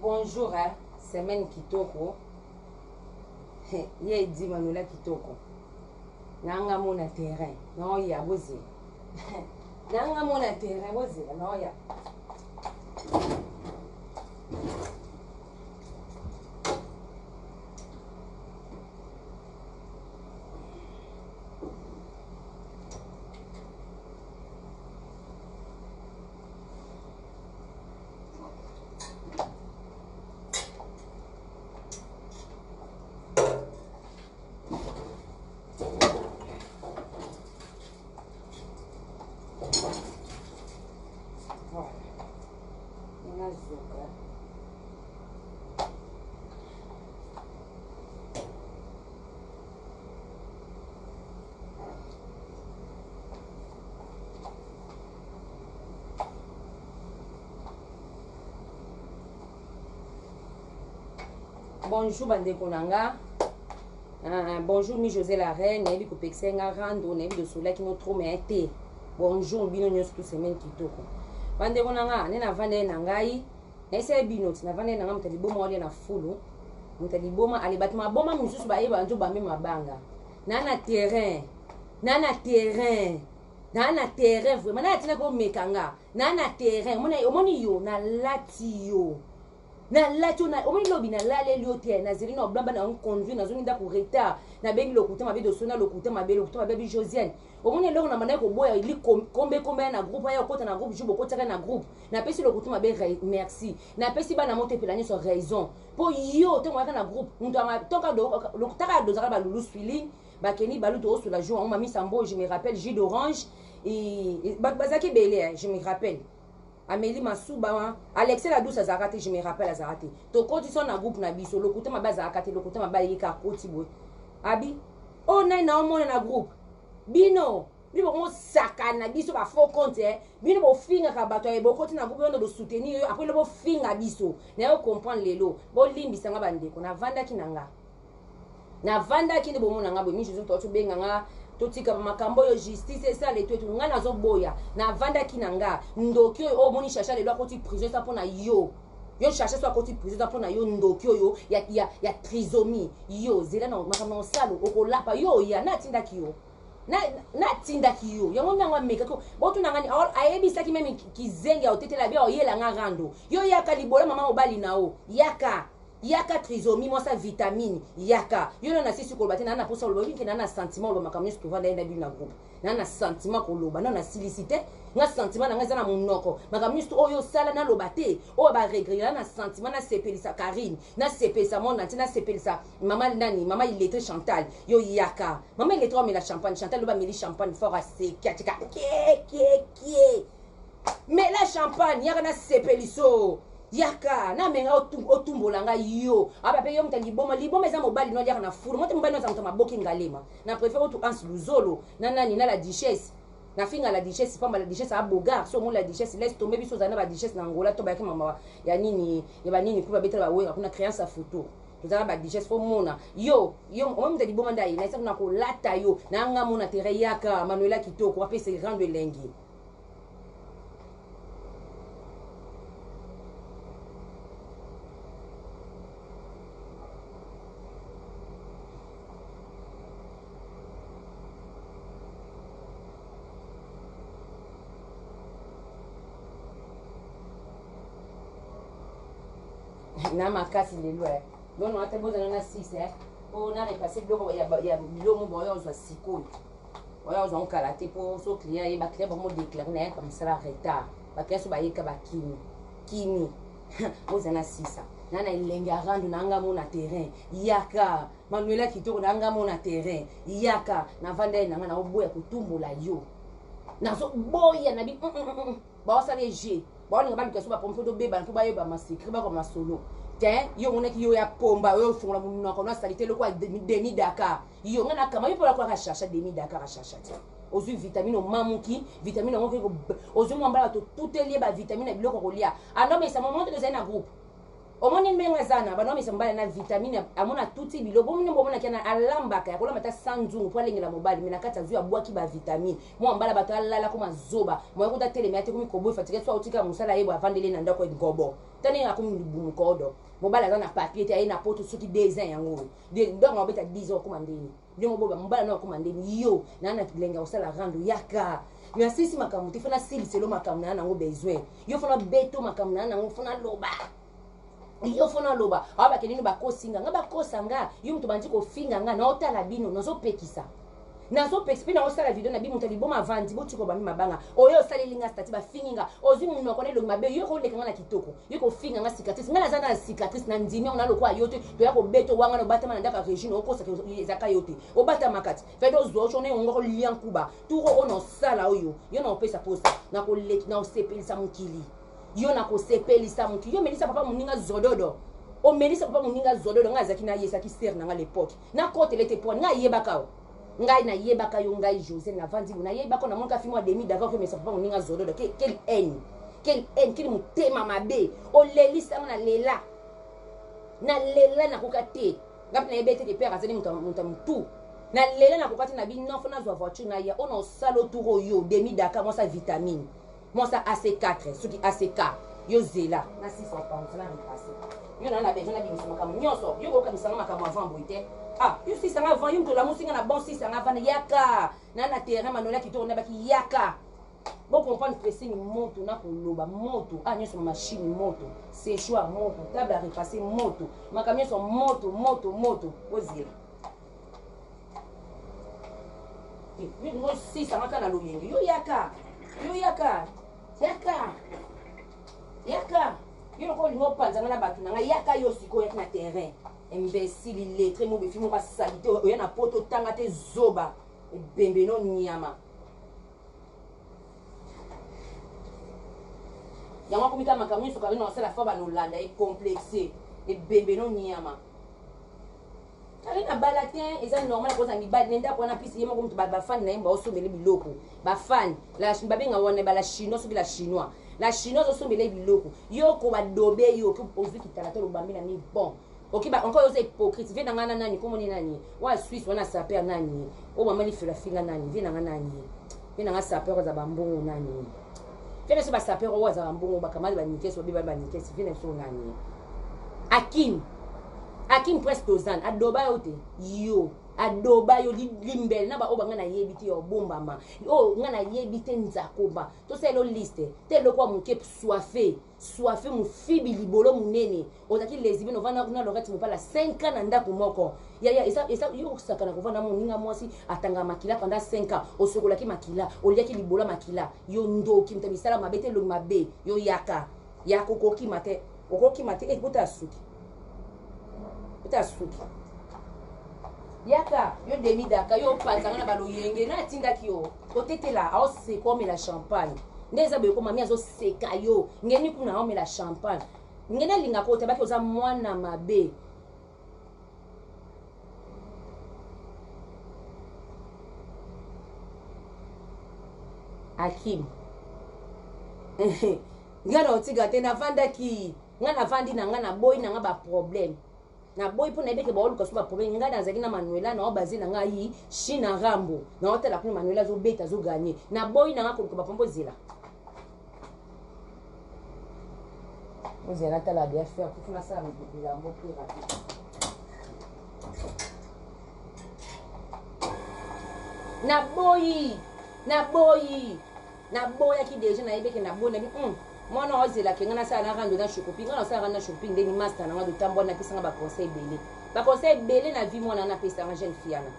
Bonjour hein, semaine kitoko. Ye edi Manuela kitoko. Nanga mona terrain. Non ya bozela. Nanga mona terrain bozela non ya. Nazoka. Bonjour bandeko na nga. Uh, bonjour mi José la reine, nayebi kopekisa nga rando, nayebi tosolaki no trop mais te. Bonjour bino nyonso tout semaine kitoko. Bandeko na nga, nde navanda ye na ngai, nayesaki bino ti navanda ye na ngai moto ya liboma walia na fulu. Moto ya liboma ale bato maboma mosusu bayeba nzo bambe mabanga. Na na terrain, na na terrain. Na na terrain vraiment, na tina ko meka nga. Na na terrain, omoni omoni yo na lati yo. nalati yo omoni lobi nalaleli yo te nazeli na oblamba na conduire nazongi ndako retard nabengi lokuta mabe dosona lokuta mabe lokuta mabe bi josiane omoni eloko na bandaki koboya li kombe kombe ya na groupe aya okota na groupe jour bokotiaka na groupe napesi lokuta mabe merci napesi bana moto epela nyonso raison mpo yo ntango oyaka na groupe moto lokutaka dozaka balulu feeling bakeni balu toosula jour yango mamisa mbo je me rappelle jus d'orange bato bazalaki ebele je me rappelle Amélie Masuba, Alexia la douce azalaka te, je me rappelle azalaka te. Tokoti so na groupe na biso, lokuta mabe azalaka te, lokuta mabe ayeka akoti boye. Abi, oh nani na omona na groupe? Bino, bino bomosakana biso ba faux compte eh. Bino bofingaka bato ya bokoti na groupe yondo bosoutenir yo, après lo bofinga biso. Na yo comprendre lelo, bolimbisa nga bandeko, navandaki na nga. Navandaki nde bomona nga boye, mi Joseph tobenga nga totika makambo oyo justice esala etu etu nga nazoboya navandaki na nga ndoki oyo oyo omoni shasha lelo akoti prison eza mpona yo yo shasha so akoti prison eza mpona yo ndoki oyo ya, ya, ya trisomie yo zela na makambo na osalo okolapa yo oya natindaki yo natindaki yo yango nde yango amekaki botuna ngani ayebisaki meme kizengi ya otetela bia oyela nga rando yo yaka libola mama mobali na o yaka Yaka trisomie mwasi ya vitamine yaka yo na nasisi koloba te na na posa koloba oyebi ke na na sentiment oloba makambo nyonso tovanda ye na bino na groupe na na sentiment koloba na nasilisi te nga sentiment na nga eza na monoko makambo nyonso oyo osala naloba te oyo ba regret na na sentiment nasepelisa Karine nasepelisa monde entier nasepelisa mama nani mama illettré Chantal yo yaka mama illettré omela champagne Chantal loba ameli champagne fort aseki atika kiekie mela champagne yaka nasepeliso yaka namenga otumbola ngai yo aba mpe yo moto ya liboma liboma eza mobali no aliaka na fulu moto mobali no aza moto maboki ngalema na préfère otu ans luzolo na nani na la duchesse nafinga la duchesse pamba la duchesse abogar so omoni la duchesse laisse tomber biso ozali na ba duchesse na angola to bayaki mama ya nini ya banini kuna babetela bawera kuna créance ya futur tozala ba duchesse fo mona yo yo omoni moto ya liboma nde aye naisa kuna kolata yo na nga mona tere yaka manuela kitoko apesa rando elengi na makasi lelo eh. Bon, ata bozana na 6 eh. Po na repasser biloko ya ya biloko boyo ozwa sikoyo. Oyo ozwa kala te po so client ye ba client bango déclarer na ye mosala retard. Ba client so bayeka ba kimi. Kimi. Boza na sisa. Na na elenge ya rando na nga mona terrain. Yaka. Manuela kitoko na nga mona terrain. Yaka. Na vanda ye na nga na oboya kotumbola yo. Nazo boya na bi mm, mm, mm. mm. Baosala ye jeu. Baolinga baluka so ba pompe tobebana mpo bayeba masecret bakoma masolo. Te yo omonaki yo ya pomba oyo ofongola monoko na salite lokola Denis Dakar. Yo nga na kama yo mpo lakolaka shasha Denis Dakar shasha te. Ozwi vitamine omamuki, vitamine yango oke ozwi mwa mbala totuteli ye ba vitamine ya biloko kolia. Ando mesa momo te tozali na groupe. Omoni ndenge aza na bana omisa mobali na vitamine amona tuti biloko bomoni bomonaki na alambaka ya kolamba ata sans nzungu mpo alengela mobali me na kati azwi abwaki ba vitamine mwa mbala bato alala koma zoba moye kuta telemi ate komi koboyi fatigue so autika mosala ye bo avandeli na ndako ngobo ta ndenge akomi libumu kodo mobali aza na papier te aye na poto soki 2 ans yango donc abeta 10 ans okoma ndeni ndenge oboba mobali na okoma ndeni yo na na lenga kosala rando yaka yo asilisi makambo te fo nasiliselo makambo na nango besoin yo fo nabeto makambo na nango fo naloba yo fo naloba awa bakende nino bakosinga nga bakosa nga yo moto bandi kofinga nga naotala bino nazopekisa nazopekisa mpe naosala video na bi moto ya liboma avandi botika obami mabanga oyo osaleli nga stati bafingi nga ozwi monoko na elongi mabe yo koleka nga na kitoko yo kofinga nga cicatrice nga naza na cicatrice na ndimi yango na lokola yo te toya kobeta owanga na obatama na ndako ya regine okosaka ezaka yo te obatama kati fede ozwa oco na yongo kolia nkuba turo oyo na osala oyo yo na opesa posa na koleki na osepelisa mokili yo na kosepelisa mokili yo omelisa papa moninga zododo omelisa papa moninga zododo ngai azalaki na ye ezalaki sere na ngai lepoke nakotele te pwani ngai ayebaka o ngai nayebaka yo ngai josé navandi bo nayebaka namonaka fimo ya demi d'accord omesa papa moninga zododo quelle haine quelle haine quel motema mabe olelisa nga na lela na lela nakoka te nga mpe nayebi ete ke père azali moto ya motu na lela nakoka te na bino fo nazwa voiture na ya oyo na osala otour oyo demi daka mwasa vitamine mwasa ac4 soki ack yo zela na sisa opangusa na repasse yo na na besoin nabimisa makambo nyonso yo kokanisa nga makambo avant boye te ah yo sisa nga avant yo moto olamusi nga na bon sisa nga avant yaka na na terrain manola kitoko nabaki yaka bo comprendre pressing moto na koloba moto ah nyonso machine moto séchoir moto table à repasser moto makambo nyonso moto moto moto ozela osisanga kaka na loyenge yo yaka yo yaka yaka yaka yo lokola olingi opanza nga na bato na ngai yaka yo sikoyo yaki na terrain imbécile illettré mobefi moko asalite oya na poto otanga te zoba ebembe no nyama yango akomi kaka makambo nyonso karine asala fa banolanda ye complexe ebembe no nyama karine abala te eza normal akozala mibali ne ndako wana pisi ye moko moto bafani na ye baosombele biloko bafani babenga wana bala chinois soki la chinois la chinois azosombele biloko yo ko badobe yo ozwi kitala to lobambi na mi bon Ok ba encore oza hypocrite vie na nga na nani komoni nani wa Suisse wana saper nani o mama lifelo afinga nani vie na nga nani vie na nga saper aza ba mbongo nani vie na biso ba saper oyo aza ba mbongo ba camarade ba nikes ba ba nikes vie na biso nani Akim Akim Prince Tozan adoba yo te yo adoba yo limbele na baoyo banga nayebi te ya obombama oyo nga nayebi te nzakomba tosala elo liste te eloko ya moke soife soife mofibi libolo munene ozalaki lesbienne ovanda na Lorette Mopala 5 ans na ndako moko yaya eza eza yo osakana kovanda moninga mwasi atanga makila pendant 5 ans osokolaki makila oliaki libola makila yo ndoki moto misala mabe te elongi mabe yo yaka yaka okokima te okokima te eh, bota suki bota suki yaka yo demi daka yo opanzanga na baloyenge na atindaki yo otetela aoseka omela champagne nde eza boye ko mami azoseka yo ngeni kuna aomela champagne ngeni alingaka oyo tabaki oza mwana mabe akim ngai na otika te navandaki ngai navandi na ngai naboyi na ngai baproblème naboyi mpo nayebi eke baoluka so baproblème ngai nazalaki na manuela nao base na ngai china rambo naotala kuna manuela azobeta azoganye naboyi na ngai koluka baproblème bozela ozela natala bien faire kufu nasala bilambo plus rapide naboyi naboyi naboyaki deja nayebi eke naboyi nabi hmm, mwana ozelaka ngai nasala na rando na shokopi ngai nasala rando na shokopi ndenge master na ngai dotambwa napesanga baconseil ebele baconseil ebele na vie mwana napesanga jeune fille ana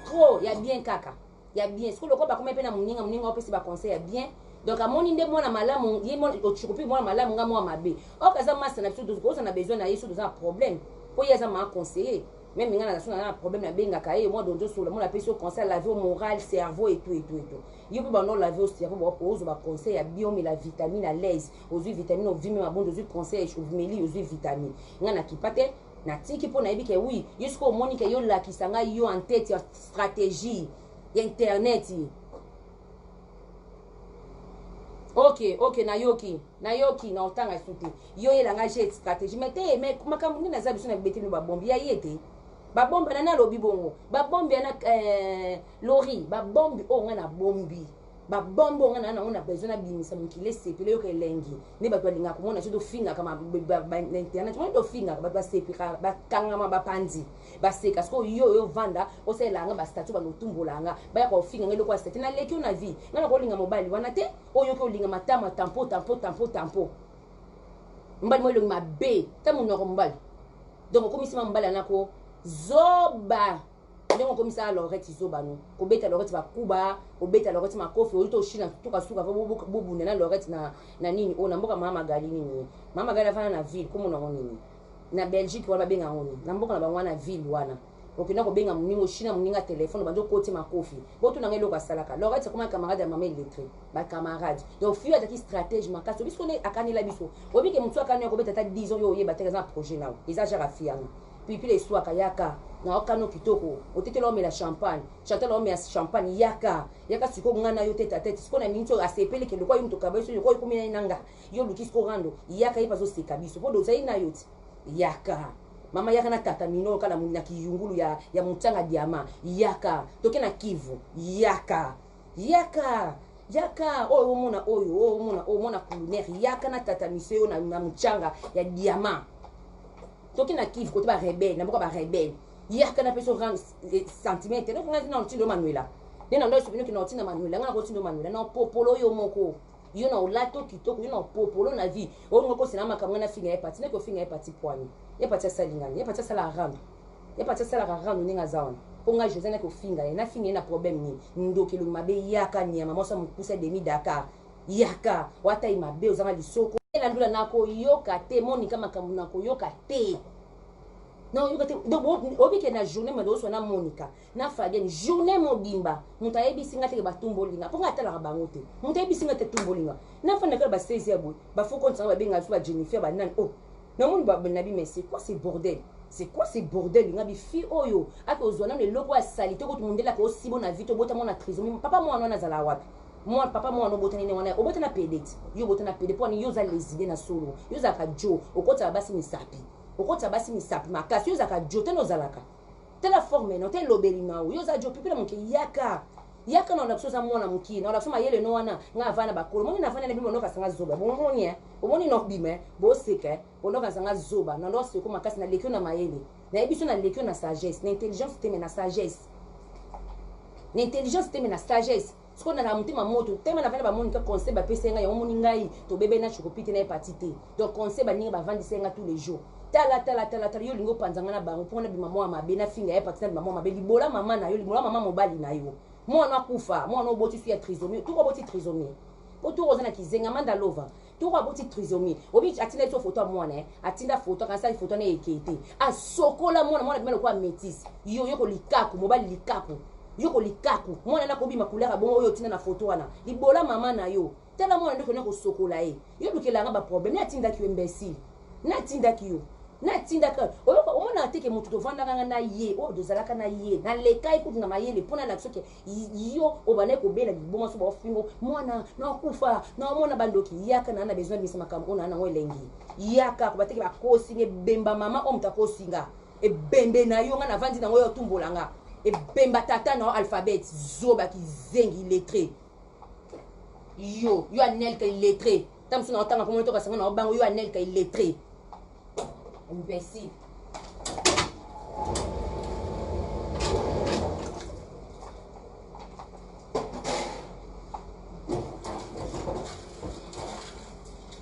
trop ya bien kaka ya bien sikoyo lokola bakomi mpe na moninga moninga opesi baconseil ya bien donc amoni nde mwana malamu ye ochukupi mwana malamu nga mwana mabe ok aza masta na biso toza na besoin na ye so toza na problème mpo ye aza maa conseiller meme nga na so na problème nabengaka ye mwa donzo sola mona apesi yo conseil lave moral cerveau et tout et tout et tout yo mpe bando lave yo cerveau ozwa baconseil ya bien omela vitamine à l'aise ozwi vitamine ovimi mabondo ozwi conseil omeli ozwi vitamine nga nakipa te natiki mpo nayebi ke wi yo sikoyo omoni ke yo lakisa ngai yo en tete ya stratégie ya internet ok. Ok, ok, nayoki, nayoki, na otanga esu te. Yo yela nga jet stratégie, mais te, mais makambo nini naza biso na beteli ba bombe ya ye te. Ba bombe na nalobi bongo. Ba bombe na euh, lori, ba bombe oyo nga na bombi. Ba bombe oyo nga na nango na besoin na bimisa mokili esepele yoka elengi. Nde bato balingaka komona biso tofingaka na internet, moni tofingaka bato basepelaka, bakangama bapanzi. Baseka sikoyo yo oyo vanda osalela nga ba statut bando otumbola nga baya kofinga nga eloko ya statut na leki yo na vie nga na kolinga mobali wana te oyo oyoki olinga matama tampo tampo tampo tampo mobali mo elongi mabe ta monoko mobali donc okomisi ma mobali anako zoba ndenge okomisa lorette zoba no kobeta lorette bakuba kobeta lorette makofi oyo to shina tuka suka bobunda na lorette na, na nini oyo na mboka mama magali nini mama magali afanda na ville komona yango nini na Belgique wana babenga yango nini na mboka na bango wana ville wana okenda kobenga moninga oshina moninga telefone obandi okoti makofi botuna ngai eloko asalaka lorette akoma camarade ya mama illettré bacamarade donc fille azalaki stratège makasi obi sikoyo akanela biso oyebi ke motu akani akobeta ata 10 ans yo oyeba te eza na projet nao eza genre afi yango pilipili eswaka yaka na okano kitoko otetela omela champagne chantal omela champagne yaka yaka sikoyo ngai na yo tete a tete sikoyo na miniti oyo asepeli ke lokola yo moto okaba biso lokola ekomi na nga yo oluki siko rando yaka ye azoseka biso po dozali na yo ti yaka mama yaka na tata mino kala na kiyungulu ya, ya mutanga diama yaka toke na kivu yaka yaka yaka oyo omona oyo oyo omona oyo omona kulunere yaka na tata miso yo na, na mutanga ya diama toke na kivu kote barebele na mboka barebele yaka na peso rang eh, centimetre nde ngai na otindo manuela nde na ndo esopinoki na otinda manuela ngai nakotindo manuela na opopolo yo moko yo na olato kitoko yo na opopolo na vie olinga okosela makambo ngai nafinga ye pati naki ofinga ye pati poani ye pati asali ngani ye pati asalaka rando ye pati asalaka rando ndenge aza wana mpo ngai jose naki ofinga ye nafinga ye na problème nini ndoki elongi mabe yaka nyama mwasi ya mokuse demi dakar yaka watai mabe ozanga lisoko na ndula nakoyoka te monika makambo nakoyoka te nakoyoka te donc obike na journée mado oswa na monika na Fabienne journée mobimba moto ayebisi nga teke batumboli nga mpo nga atalaka bango te moto ayebisi nga te tumboli nga nafanda kaka ba 16 ya boye bafo compte nga babenga biso ba Jennifer banani oh namoni nabi mais c'est quoi ce bordel c'est quoi ce bordel nga bifi oyo ake ozwa nano eloko ya salite kutu mondele ake osibo na vie tobota mwana trisomie papa mwana wana azala wapi mwana papa mwana obotani ne wana obota na pede ti yo obota na pede mpo wana yo oza leside na solo yo ozalaka jo okotaka basi misapi okotaka basi misapi makasi yo ozalaka jo tene ozalaka Tala forme no, te elobeli na yo. Yo oza jo pipi na moke yaka. Yaka na olakisa oza mwana mokie. Na olakisa mayele no wana nga avanda bakolo. Moni na vanda na bino bonoka sanga zoba. Bomoni eh. Bomoni no bima eh. Boseka eh. Bonoka sanga zoba. Na ndo seko makasi na lekio na mayele. Na yebiso na lekio na sagesse, na intelligence te mais na sagesse. Na intelligence te mais na sagesse. Sikoyo na motema moto tellement na vanda bamoni ka conseil bapesi ngai yango moni ngai tobebe na chokopi te na ye pati te donc conseil baninga bavandisa ngai tous les jours tala tala tala tala yo olingi opanza ngai na bango mpo nabima mwa mabe nafinga ye pati nabima mwa mabe libola mama na yo libola mama mobali na yo mwana akufa mwana oboti su ya trisomie tuko oboti trisomie mpo tuko oza na kizenga manda lova Toko aboti trisomie. Obi atinda biso photo ya mwana eh. Atinda photo akanisa photo na ekei te. Asokola mwana mwana bima lokola métis. Yo yoko likaku mobali likaku. Yoko likaku mwana na kobima couleur ya bongo oyo otinda na photo wana. Libola mama na yo. Tala mwana ndeko na kosokola ye. Yo lukela nga ba problème. Na atindaki yo imbécile. Na atindaki yo. natindaka oyoka omonaka te ke moto tovandaka nga na ye oyo tozalaka na ye nalekai kutu na mayele mpo nalakisa ke yo obandaki kobela liboma so baofingo mwana nakufa naomona bandoki yaka naa na besoin bimisa makambo oyo naa nango elengi yaka kobateke bakosinga ebemba mama oyo moto akosinga ebembe na yo nga navandi nango yo otumbola nga ebemba tata na yo alphabet zoba kizengi illettré yo yo anelka illettré ntango mosusu naotanga komona tokasanga na obango yo anelka illettré imbécile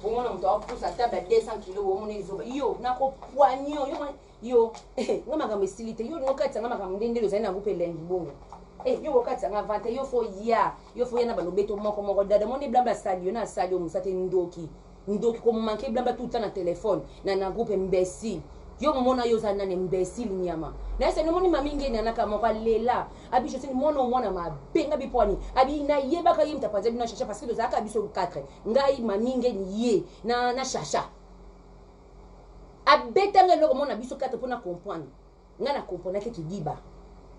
omona moto akopusa table ya 200 kilo omona ezoba yo nakopwanio yo yo eh, nga makambo esili te yo olingi okatisa nga makambo nde ndele ozali na groupe elengi bongo eh, yo okatisa nga vante yo fo ya yo fo ya na balobeto moko moko dada moni blamba asali yo na asali yo mosa te ndoki ndoki komanke blamba tout na telefone na na groupe imbécile yo momona yo oza nani imbécile nyama nayesa nomoni mami ngeni anaka moko alela abi josine mwana oyo mwana mabe nga bipwani abi nayebaka ye moto apanza bino na chacha parce que tozalaka biso 4 ngai mami ngeni ye na, na chacha abetanga eloko mona biso 4 mpo na comprendre nga na comprenaki kidiba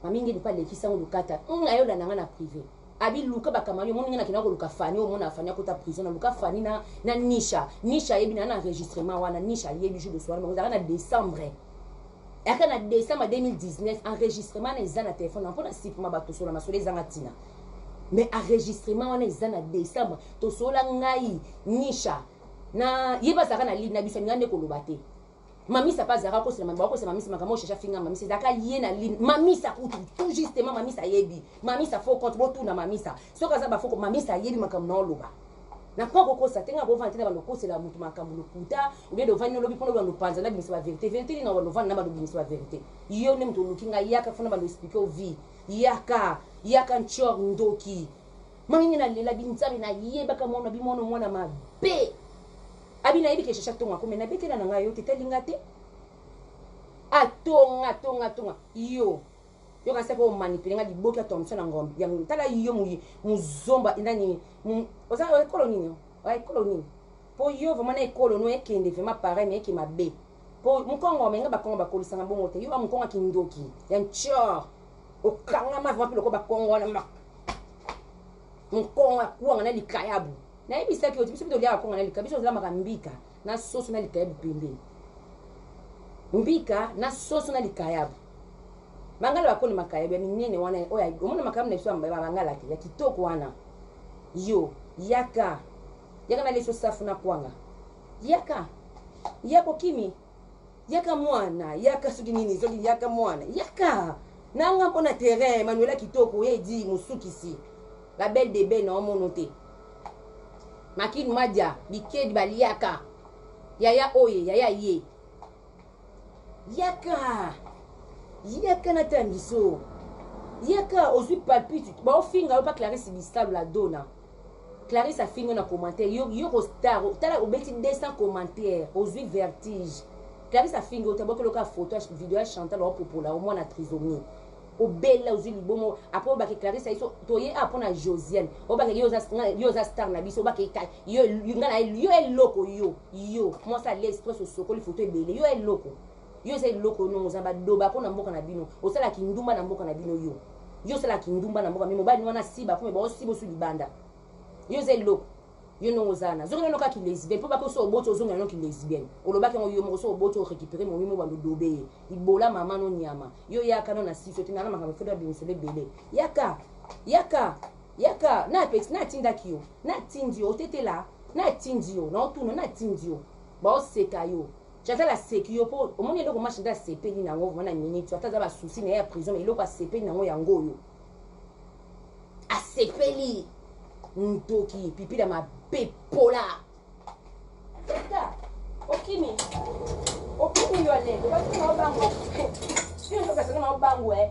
mami ngeni mpe alekisa ngo lokata mm, ayolanda nga na privé. Abi luka ba kamani omoni nga nakenda koluka Fanny omona Fanny akota prison na luka Fanny na na Nisha Nisha ayebi na na enregistrement wana Nisha ayebi jour de soir bango ezalaka na décembre eyaka na décembre 2019 enregistrement wana eza na telefone na mpona sipima bato tosola masolo ezanga ntina mais enregistrement wana eza na décembre tosola ngai Nisha na ye bazalaka na lide na biso alinga nde koloba te Mamisa pe azalaka akosela mami bakosela mamisa makambo oyo shasha finga mamisa ezalaka ye na lini mamisa kutu tout justement mamisa ayebi mamisa faux compte botuna mamisa soki aza ba faux mamisa ayebi makambo na oloba na kwa kokosa te nga kovanda te na bando kosela moto makambo lokuta obie dovandi olobi mpona bando panza na bimisa ba verité verité nini na bando vanda na bando bimisa ba verité yo nde moto oluki nga yaka fona bando explique yo vie yaka yaka ntior ndoki mangi na lela binzambe nayebaka mwana bimono mwana mabe Abi nayebi ke shasha tonga ko mais nabetela na ngai yo te tali nga te atonga tonga tonga yo yo kasi ko manipuler nga liboki ya thomson na ngombe ya tala yo muzomba nani oza ekolo nini oya ekolo nini po yo vraiment na ekolo no ekende vraiment pareil mais eke mabe po mukongo me nga bakongo bakolisanga bongo te yo ba mukongo ya kindoki ya ntior okangama vraiment mpe lokola bakongo wana Mukongo ya kwanga na likayabu. Nayebisaki yo biso toliaka kwanga na likayabu, biso tolamaka mbika na soso na likayabu pembeni. Mbika na soso na likayabu. Bangala bakoni makayabu ya minene wana oyo omona makayabu na biso ya bangala te ya kitoko wana. Yo yaka yaka na leso safu na kwanga. Yaka yako kimi Yaka mwana, yaka soki nini, soki yaka mwana, yaka. Nanga mpo na terrain, Manuela kitoko, ye di mosukisi. La belle de belle na omono te. Makinu madia, bikedi baliaka. Yaya oye, yaya ye. Yaka. Yaka na tambiso. Yaka ozwi palpite, baofinga yo pa Clarisse Bisalu la dona. Clarisse afingi yo na commentaire yo yo ko star tala obeti 200 commentaire ozui vertige Clarisse afingi yo te abwaki loka photo video ya Chantal opopola o mwana trisomie obela ozui libomo après obake Clarisse ayiso toye a pona Josiane obake yo oza yo oza star na biso obake yo nga na yo eloko yo yo mwasi ale express osokoli photo ebele yo eloko yo eza eloko nongo oza badoba ko na mboka na bino osala kindumba na mboka na bino yo yo osala kindumba na mboka mi mobali wana siba kome bao siba osu libanda yo eza eloko yo ndongo oza na zonga nano kaka kilesbienne mpo baki oso oboti ozongela nano kilesbienne olobaki yango yo moko so oboti orécupere momi mo bando dobe ye libola mama no nyama yo yaka no na siso te nana makambo foto abimiselo ebele yaka yaka yaka na apeti na atindaki yo na atindi yo otetela na atindi yo na otuna na atindi yo baoseka yo Chantal aseki yo po omoni eloko ma Chantal asepeli nango vraiment na minute ata aza ba souci na ye ya prison mais eloko asepeli nango yango oyo asepeli ndoki pipila mabe pola tata okimi okimi yo ale obaki na obango yo nzoka sanga na obango eh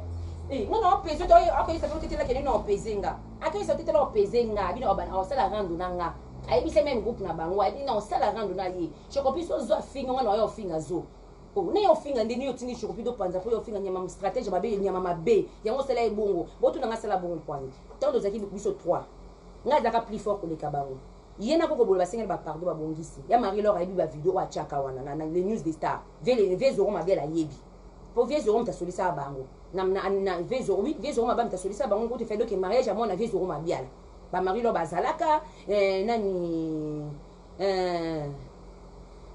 eh nga na opese to akoyisa pe otetela kende na opese nga akoyisa otetela opese nga bino obana osala rando na nga ayebisa meme groupe na bango ayebi na osala rando na ye Chocopi so zo afinga nga na oya ofinga zo. Oh, na yo ofinga nde ni otindi Chocopi do panza po yo ofinga nyama stratège mabe nyama mabe. Yango sala ye bongo. Botuna nga sala bongo pwani. Tango tozalaki biso 3. Nga azalaka plus fort koleka bango. Ye na koko bolo basengeli ba pardon babongisi. Ya Marie Laure ayebi ba video oyo atiaka wana na, na les news des stars. Vie le vie Zoro Mabiala ayebi. Po vie Zoro moto asolisaka bango. Na na, na vie Zoro oui, vie Zoro Mabiala moto asolisaka bango kutu fait donc mariage ya mwana vie Zoro Mabiala. Ba Marie Laure bazalaka eh, nani Eh,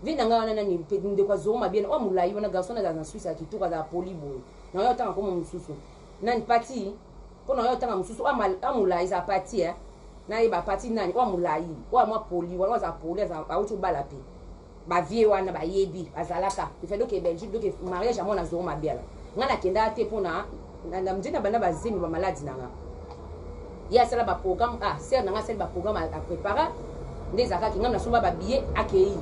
vie na ngai wana nani ndeko ya zoro mabiene oyo molai wana garçon azala na suisse ya kitoko azala poli boye na oyo otanga komo mosusu nani pati mpo na oyo otanga mosusu oyo molai ezala pati eh. nayeba pati nani oyo molai oyo mwa poli wana oyo azala poli auti obala mpe bavie wana bayebi bazalaka efadoke belgique doke mariage ya mwana zoro mabiala ngai nakendaka te mpo na nde na banda bazemi bamaladi na nga ye asala baprogramme ah sere na ngai asali baprogramme aprepara nde ezalaka ke ngai nasomba babillet akei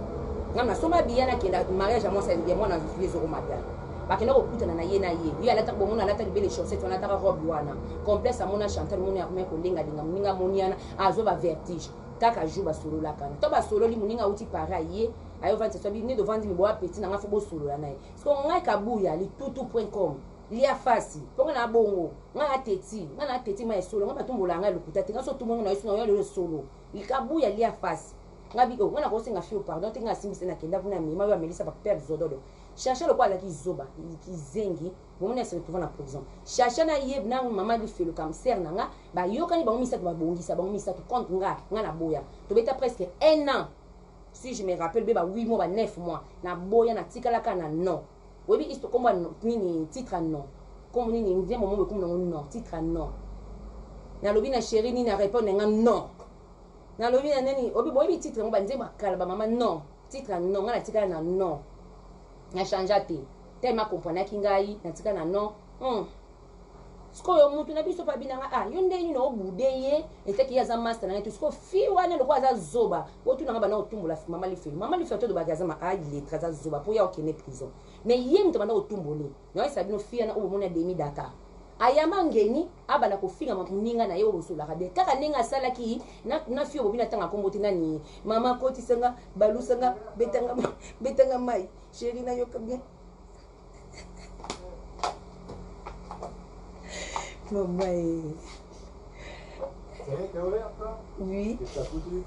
ngai nasomba billet nakenda mariage ya mwasi ya mwana ye zoro mabiala bakenda kokutana na ye na ye ye alataka bomona alata libele chaussette wana alataka robe wana complexe amona chantal moni akomaki kolengalenga moninga amoni wana azwa bavertige kaka jour basololaka na to basololi moninga auti paris aye aye ovandisa so nde tovandi miboya peti na ngai fo bosolola na ye siko ngai kabuya litutu point com lia fasi mpo ngai na bongo ngai na teti ngai na teti mai solo ngai batumbola ngai lokuta te ngai so tumbo ngai na yo na yo solo likabuya lia fasi ngai bi oh ngai nakosenga fio pardon te ngai asimbisa nakenda kuna mema yo amelisa ba père zododo. Chacha lokola azalaki zoba, kizengi, bomoni ase retrouva na prison. Chacha na ye na mama Lifelo comme sœur na nga, bayokani bango misato babongisa bango misato contre nga, nga na boya. Tobeta presque un an. Si je me rappelle be ba 8 mois ba 9 mois na boya na tikalaka na non. Oyebi isto kombo nini titre non. Kombo nini nzembo moko ekomi nango non, titre non. Nalobi na chérie nini a répondre nga non. Nalobi na nani obi boyebi titre yango ba nzembo ya kala ba mama non. Titre non nga natikala na non. Na changea te. Tellement comprenaki ngai natikala na non. Hum. Sikoyo mutu na biso pabi nanga ah yo ndenge nini obude ye etaki ye aza master na ngai te sikoyo fi wana lokola aza zoba otuna nga banda kotumbola mama lifelo mama lifelo tolobaki aza ma illettre aza zoba mpo ya okende prison mais ye moto abanda kotumbole nayoyesa bino fi wana oyo bomoni ya demi dakar ayamba ngeni abanda kofinga moninga na ye oyo bosololaka bien kaka ndenge asalaki na, na fi oyo bobina ntanga nkombo te nani mama kotisa nga balusa nga betanga, betanga mai sheri nayoka bien Maman eh. Ça y est, t'es ouvert toi? Oui. Qu'est-ce que t'as foutu?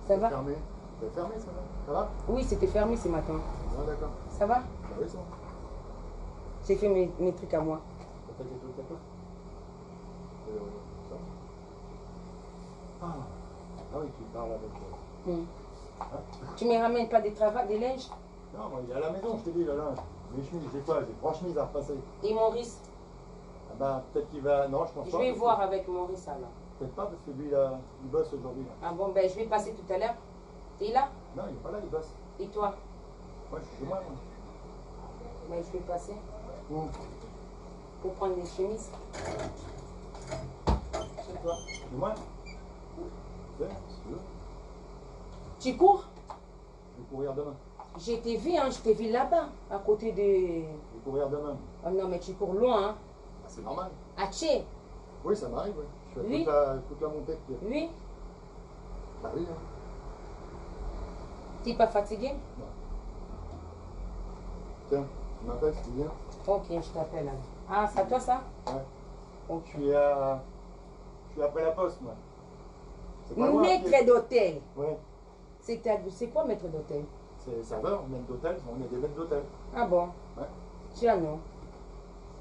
Ça va? Fermé. T'as fermé ce matin? Ça va? Oui, c'était fermé ce matin. Ah, d'accord. Ça va? Bah oui, ça va. J'ai fait mes trucs à moi. T'as fait tes trucs à toi? Ça va? Ah. Ah oui, tu parles avec. Hein? Tu me ramènes pas des travail, des linges? Non, moi, il est à la maison, je te dis, le linge. Mes chemises, j'ai quoi? J'ai 3 chemises à repasser. Et Maurice? Ah bah, peut-être qu'il va... Non, je pense Je pas. vais voir avec Maurice alors. Peut-être pas, parce que lui, il bosse aujourd'hui. Ah bon, ben je vais passer tout à l'heure. T'es là? Non, il est pas là, il bosse. Et toi? Moi, je suis chez moi, moi. Ben, je vais passer. Où? Pour prendre les chemises. Chez toi. Chez moi? Ouais, si tu veux. Tu cours? Je vais courir demain. Je t'ai vu, hein, je t'ai vu là-bas, à côté de... Je vais courir demain. Oh non, mais tu cours loin, hein. Ah, c'est normal. À Tché. Oui, ça m'arrive, oui. Je fais Oui. toute la montée de pied. Oui. Bah oui, hein. T'es pas fatigué? Non. Tiens, tu m'appelles si tu viens. Ok, je t'appelle. Ah, c'est à toi ça? Ouais. Ok. Je suis après la poste, moi. C'est pas loin, Maître pied. d'hôtel. Ouais. C'est quoi maître d'hôtel? C'est serveur, maître d'hôtel, on est des maîtres d'hôtel. Ah bon? Ouais. Tiens, non.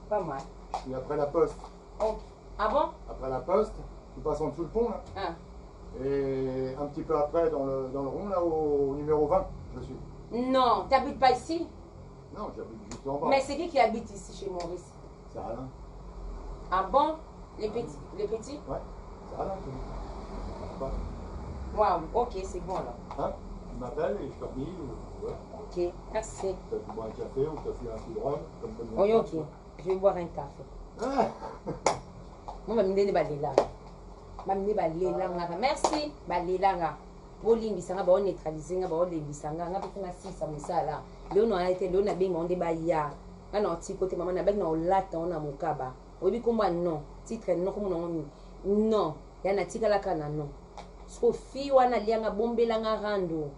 Pas mal. Je suis après la poste. Ok. Ah bon? Après la poste, tu passes en dessous le pont, là. Ah. Et un petit peu après, dans le rond, là, au numéro 20, je suis. Non, t'habites pas ici? Non, j'habite juste en bas. Mais c'est qui habite ici chez Maurice? C'est Alain. Ah bon? Les petits, les petits? Ouais, c'est Alain qui habite. Waouh, ok, c'est bon alors. Hein? Tu m'appelles et je te relis. Ou... Ouais. Ok, merci. Tu bois un café ou tu as un petit rhum, comme ça. Oui, ok. Je vais boire un café. Ah. Moi, je vais balela. Je vais balela. Merci. Balela. Bolimbisa nga ba neutraliser nga ba olembisa nga nga pe nga sisa musala. Leo na été leo na benga onde ba ya. Nga na oti côté maman na benga na olata ona mokaba. Oyebi komba non, titre non komona ngo non. Ya na tikala kana non. Siko fi wana lianga bombela nga rando.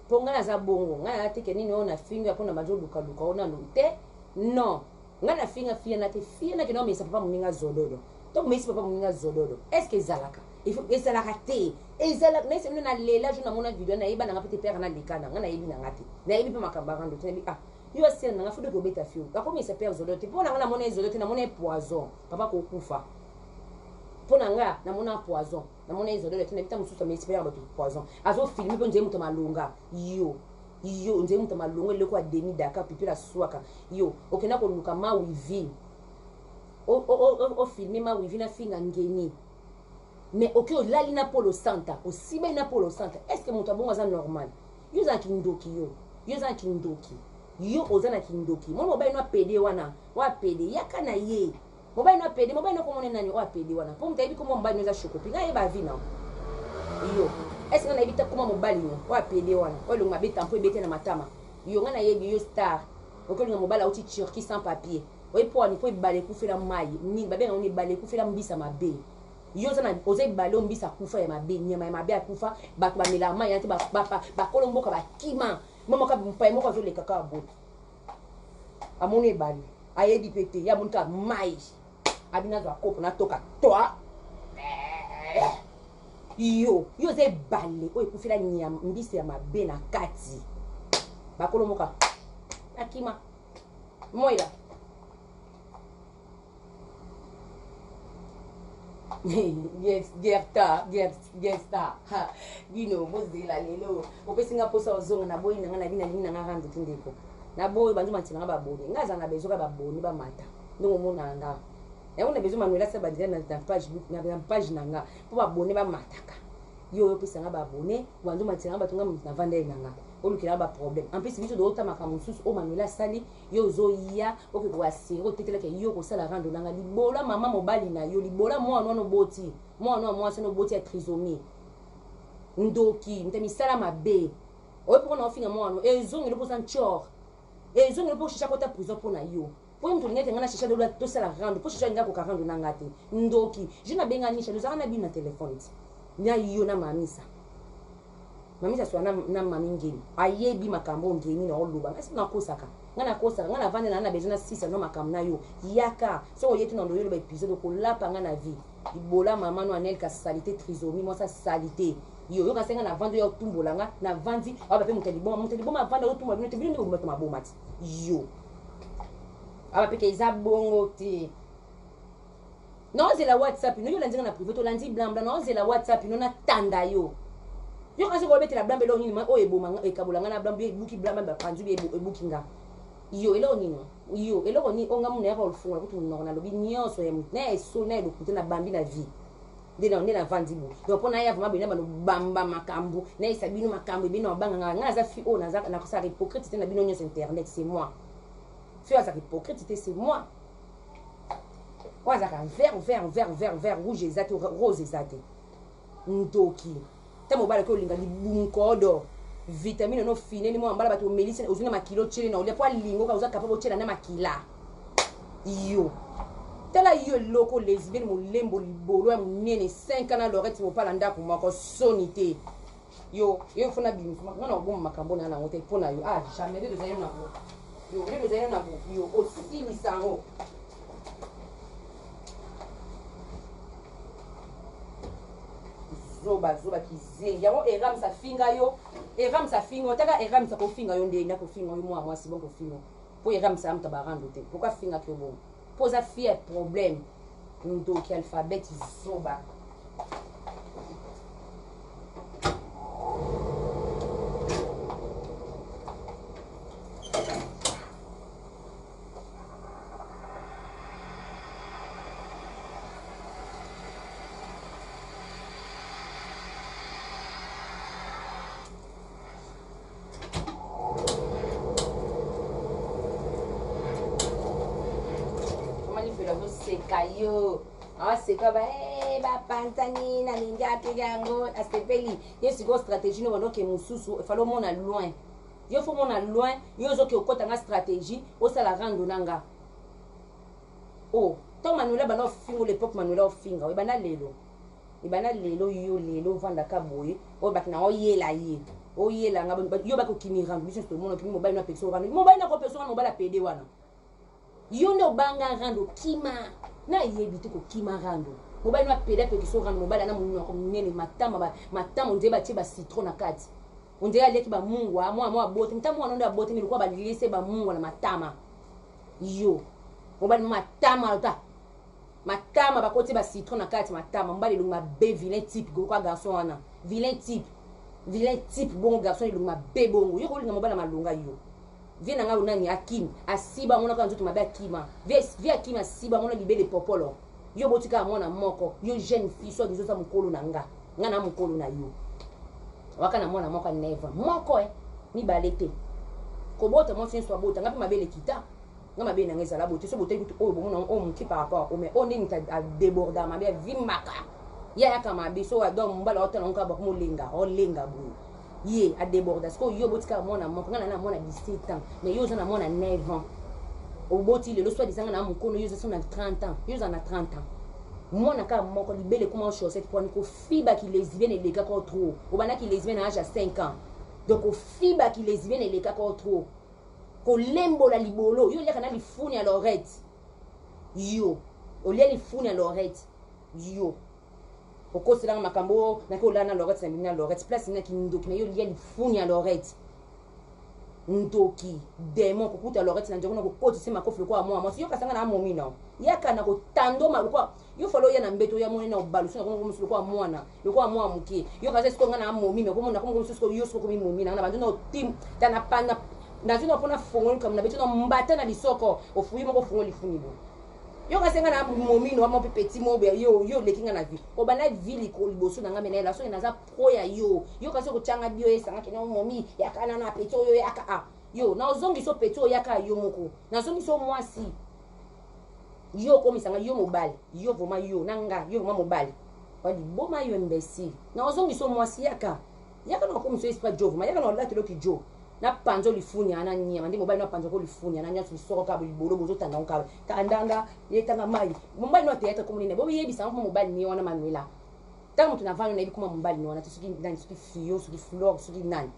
Po nga naza bongo, nga na teke nini ona finga pona bazo luka luka ona no te. Non. Nga na finga fi na te fi na ke no mesa papa moninga zododo. Donc mesi papa moninga zododo. Est-ce que ezalaka? Il faut ezalaka te. Ezalaka na sema na lela je na mona video na yeba na nga peut père na lekana, nga na yebi na nga te. Na yebi pe makamba rando te ah. Yo sel na nga fudo ko beta fi. Ba ko mesa père zododo te. Pona nga na mona zododo te na mona poison. Papa ko kufa. Pona nga na mona poison. Na mona zododo te na bita mususu mesi père bato poison. Azo filmer pe nzé muto malonga. Yo yo nzé muto malonga eloko ya demi Dakar pipi la swaka. Yo okenda ko luka ma wivi. O filmer ma wivi na finga ngeni. Mais ok olali na polo santa, osibe na polo santa. Est-ce que muto abongo aza normal? Yo za kindoki yo. Yo za kindoki. Yo oza na kindoki. Mo mobali no pede wana, wa pede yaka na ye. Mobali no pede, mobali no komone nani wa pede wana. Po muto ayebi komo mobali no za shokopi. Nga yeba vi na. Yo. Est-ce que na yebi ta koma mobali no wa pede wana? Wa longa beta mpo ebete na matama. Yo nga na yebi yo star. Okolinga mobali auti Turquie sans papier. Oye po ani po ebale kufela mai. Ni babenga oni ebale kufela mbisa mabe. Yo za na oza ebale mbisa kufa ya mabe, nyama ya mabe akufa, bato ba mela mai ante ba ba ba kolomboka ba kima. Mama ka mpa moko azoleka ka boto. Amoni ebale. Ayebi pete ya monka mai. Abina za kopo na toka toi. Yo, yo za ebale oyo ekufela nyama mbisa ya mabe na kati. Ba kolomboka. Akima. Moi là. Gerta, Gerta, bino bozela lelo opesi nga mposa ozonga na boyi na nga na bino nalingi na nga rando te ndeko na boyi banzo matela nga babone nga azala na besoin ka babone bamata ndenge omonaka nga yango na besoin manuela sa bandela na page na page na nga mpo babone bamataka yo oyo opesa nga baabone wando matela nga bato nga moto navanda ye na nga olukela nga baproblème en plus biso toota makambo mosusu oyo manuela asali yo ozoya oke koasire otetelaka yo kosala rando na nga libola mama mobali na yo libola mwana wana oboti mwana wana mwasi wana oboti ya trisomie ndoki mta misala mabe oyo mpo na ofinga mwana ezongeli mposa ncor ezongeli mpo shisha kota prison mpo na yo mpo ye moto olingaki nga na shisha tosala rando mpo shisha alinga koka rando na nga te ndoki je nabenga nisha tozalaka na bino na telefone ti na yo na mamisa Mamisa swa na, na mami ngeni ayebi makambo ngeni na oloba ngai soki nakosaka ngai nakosaka ngai navandi na na besoin na sisa no makambo na yo yaka soki oye te na ndoyo loba episode okolapa ngai na vie libola mama no anelka salite trisomie mwasi salite yo yoka se ngai navandi oyo otumbola ngai navandi awa bape moto ya liboma moto ya liboma avandi otumbola bino te bino nde bobima maboma ti yo awa peke eza bongo te naozela whatsapp no yo olandi nga na privé tolandi blanc blanc naozela whatsapp no natanda yo yo kasi kobetela blanc eloko nini oyo eboma ekabola nga na blanc ebuki blanc blanc bapanzi bi ebuki nga yo eloko nini yo eloko nini oyo nga muna yaka olufungola kutu monoko nalobi nyonso ya motu na eso na elokute na bambi na vie nde na nde navandi boye donc mpo naya vraimen bino bano bamba makambo nayesa bino makambo ebino abanga nga nga naza fi oyo naza nakosala hypocrite te na bino nyonso internet c'est moi fi oyo azalaka hypocrite te c'est moi oyo azalaka vert vert vert vert vert rouge eza te rose eza te ndoki ta mobali oki olinga libunkodo vitamine no fineli mwa mbala bato omelisi ozwi na makila otyeli na olia mpo alingo kaka oza capable otyela na makila yo tala yo eloko lesbienne molembo libolo ya monene 5 ans na lorette mopala ndako moko soni te yo yo fo nabimisa nga na oboma makambo na yango te mpo na yo ah jamais nde tozali na bo yo nde tozali na bo yo osilisa yango zoba zoba kizengi yango erams afinga yo erams afinga yo taka erams akofinga yo nde nakofinga yo mwa mwasi bon kofinga mpo erams amuta barando te pourkui afingaki yo bongo mpo oza fille ya problème ndoki alphabet zoba Seka yo aseka ba eh, bapanzani nalingi apeli yango asepeli ye sikoyo stratégie no banoke mosusu efali omona loin yo fo omona loin yo ozoke okota nga stratégie osala rando na nga o oh, ntango manuela banda ofingo lepoke manuela ofinga ebanda lelo ebanda lelo yo lelo ovandaka boye oyo bato na oyela ye oyela nga yo baki okimi rando biso nyonso tomona okimi mobali no apekisa rando mobali nakopesa wana mobali apede wana yo nde obanga rando okima nayebi te kokima rando mobali no apede apekisa rando mobali ana monoko monene matama matama ondire batie bacitron na kati ondire aliaki bamungwa mwana mwa abotami ta mwana nde abotami lokola baliese bamungwa na matama yo mobali matama ta matama bakoti ba citron na kati matama mobali elongi mabe vilain type goka garçon wana vilain type vilain type bongo garçon elongi mabe bongo yo kolinga mobali ya malonga yo vie na ngai nani akimi asiba amonaka nzoto mabe akima vie akimi asiba amona libele popolo yo botikaka mwana moko yo jeune fille soit disant oza mokolo na nga nga na mokolo na yo waka na mwana moko ya 9 ans moko eh mibale te kobota mwasi nyonso abota nga mpe mabe elekita nga mabe na nga ezala bote so botali kutu oyo bomona oyo moke par rapport o mais oyo nde moto adebordaka mabe avimbaka ye ayaka mabe so donc mobali aotala ngo kaka bakomolenga olenga boye ye adeborda sikoyo yo obotikaka mwana moko nga na na mwana 17 ans mais yo oza na mwana 9 ans oboti lelo soit disant nga na mokono yo oza so na 30 ans yo oza na 30 ans mwana kaka moko libele ekoma chaussette pwani kofiba kilesbienne elekaka o trop obandaki lesbienne na age ya 5 ans donc kofiba kilesbienne elekaka o trop kolembola libolo yo oliaka na lifuni ya lorette yo olia lifuni ya lorette yo okoselanga makambo oyo naki olala na lorette na bimi na lorette place na kindoki na yo olia lifuni ya lorette. Ndoki, demon, kokuta Lorette na nzoko na kokotisa makofi lokola mwana mwasi. Yo kasanga na momi na. Yaka na kotandoma lokola yo falo ya na mbeto ya moni na obalusu na kongo musu lokola mwana, lokola mwana mukie. Yo kasa siko nga na momi me komona kongo musu siko yo siko komi momi na na bandu na tim ta na pana nazwi na mpona fongoli kamuna beto na mbata na lisoko ofuyi moko fongoli funi bo. Yo kasi nga na momi no mo pe petit mo yo yo leki nga na vie. Obanda vie liboso na nga me na la soki naza pro ya yo yo kasi okotyanga bio esanga kende momi yaka nano apeti oyo yaka a yo nazongisa opeti oyo yaka yo moko nazongisa o mwasi yo okomisanga yo mobali yo vraimen yo na nga yo vraimen mobali waliboma yo imbécile nazongisa o mwasi yaka yaka na okomisa esprit jo vraimen yaka na olati eloki jo na panzo lifuni ana nyama nde mobali na panzo ko lifuni ana nyonso lisoko kabo libolo bozotanda ngo kabo tandanga yetanga mai mobali no théâtre komoni ne boyebisa ngo mobali ne wana manuela Tango moto na vano nayebi kuma mobali no wana te soki nani soki fio soki flore soki nani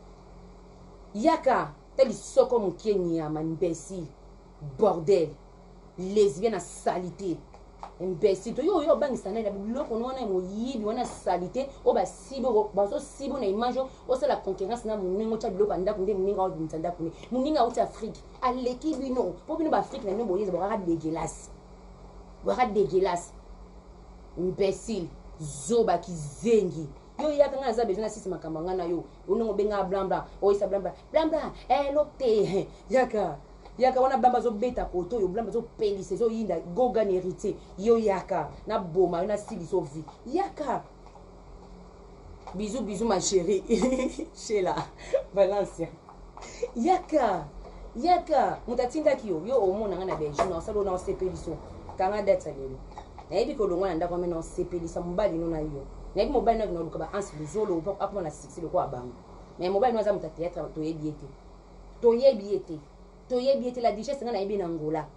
yaka ta lisoko mokie nyama imbécile bordel lesbien na salite imbécile to yo oyo obangisa nani na biloko no wana ya moyibi wana salite oyo basibi bazosibi na image osala concurrence na moninga otya biloko ya ndako nde moninga obimisa ndako nde moninga auti afrique aleki bino mpo bino baafrike na bino boyeza bokaka dégueulasse bokaka dégueulasse Imbecile, zoba kizengi. Yo yaka nga naza besoin na sisi makambo nga na yo. Onongo benga blanc blanc, oyisa blanc blanc. Blanc blanc, eh lote. Yaka. Yaka wana bamba zo beta koto yo blanc zo pelisa zo yinda goga ni héritier. Yo yaka na boma yo na siliso vie. Yaka. Bisous bisous ma chérie. Sheila Valencia. Yaka. Yaka moto atindaki yo yo omona nga na Belgique na osala na osepeliso kanga date ya lelo nayebi kolongwa na ndako ame na osepelisa mobali no na yo nayebi mobali no akina ba anse luzolo akoma na succès lokola bango mais mobali no aza moto ya théâtre toyebi ye te toyebi ye te toyebi ye te la duchesse nga nayebi na Angola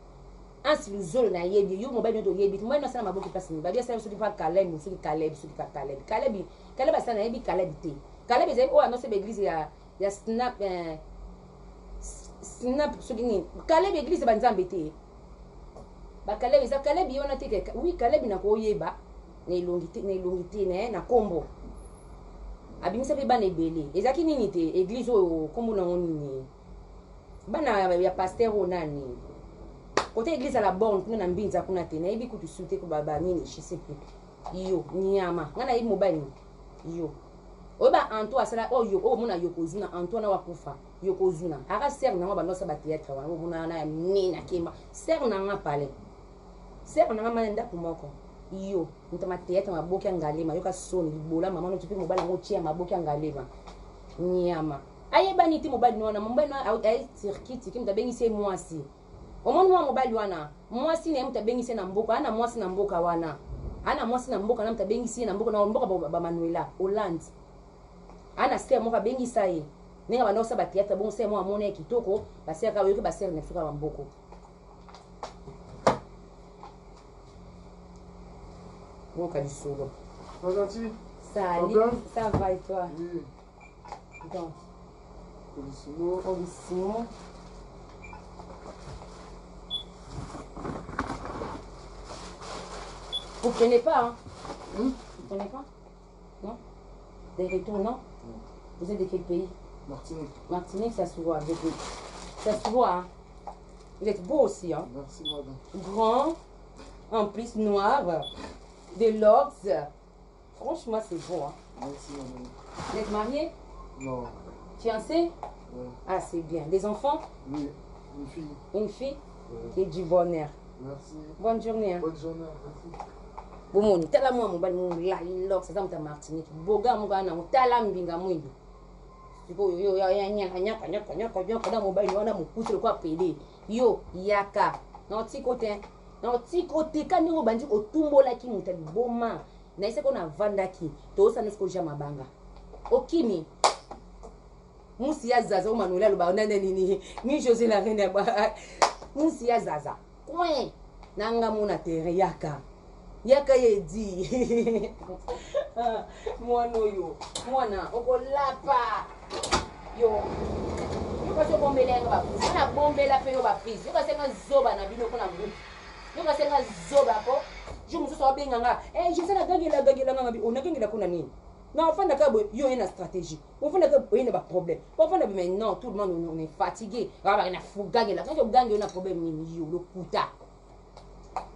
Anse Luzolo nayebi yo mobali no toyebi te mobali no asala maboki place nini babi asala soki pa Caleb soki Caleb soki ka Caleb Caleb Caleb asala nayebi Caleb te Caleb ezali oyo anose ba église ya ya snap eh, snap soki nini Caleb église ba nzambe te ba Caleb eza Caleb ye wana te ke oui Caleb nakoyeba na elongi te na elongi te na na kombo abimisa mpe bana ebele ezalaki nini te église oyo kombo nango nini bana ya pasteur oyo nani kote église ya la borne kuna na mbinza kuna te nayebi kutu su te ba nini je sais plus yo nyama ngai nayebi mobali yo oyo ba anto asala oyo oyo omona yokozuna antoine awa akufa yokozuna aka sere nango bando asala batheatre wana omona wana ya minene akemba sere nanga palais sere nanga mana ndako moko yo moto ya mateatre maboki ya ngalema yoka soni libola mama noti mpe mobali yango otie ya maboki ya ngalema nyama ayebani te mobali wana mobali wana aye turquie turquie moto abengisi ye mwasi omoni mwa mobali wana mwasi na ye moto abengisi ye na mboka ana mwasi na mboka wana ana mwasi na mboka na moto abengisi ye na mboka na mboka bamanuela hollande ana sere moko abengisa ye ndenge banda kosala batheatre bongo sere moko amona ye kitoko basere kaka oyoki basere na biso kaka bamboko boyoka lisolo. Salut, ça va et toi? Oui. Donc, Colissimo. Colissimo. Vous prenez pas, hein? Vous prenez pas? Non? Des retours, non? Non. Vous êtes de quel pays? Martinique. Martinique, ça se voit avec vous. Ça se voit, hein? Vous êtes beau aussi, hein? Merci, madame. Grand, en plus noir, de l'ox. Franchement, c'est beau, hein? Merci, madame. Vous êtes marié? Non. Fiancé? Ouais. Ah, c'est bien. Des enfants? Oui, une fille. Une fille? Ouais. Qui est du bonheur. Merci. Bonne journée. Hein? Bonne journée, merci. Bomoni, tala mwa mobali molai lox aza moto ya Martinique. Boga moko wana nango tala mbinga mwindu. Sikoyo yo ya ya nyaka nyaka nyaka nyaka nyaka na mobali wana mokuse lokola pede. Yo yaka. Na otiko te. Na otiko te ka ndenge obandi otumbolaki moto ya liboma. Na eseko na vandaki. Tozosala sikoyo ja mabanga. Okimi. Musi ya zaza o Manuel aloba nani nini mi José la reine ya musi ya zaza coin na nga mona terrain yaka yaka ye di mwana oyo mwana okolapa yo yo kasi obombela yanga baprise nga nabombela mpe yo baprise yo kasi nga zoba na bino mpo na groupe yo kasi nga zoba ko jour mosusu abenga nga eh, José nagangela gangela nga mabi onagangela kuna nini? Na ofanda kaka boye, yo oye na stratégie. Ofanda kaka oye na ba problème. Ofanda mais non, tout le monde on est fatigué. Ah ba na fugangela. Kaka ogangela na problème nini yo lokuta.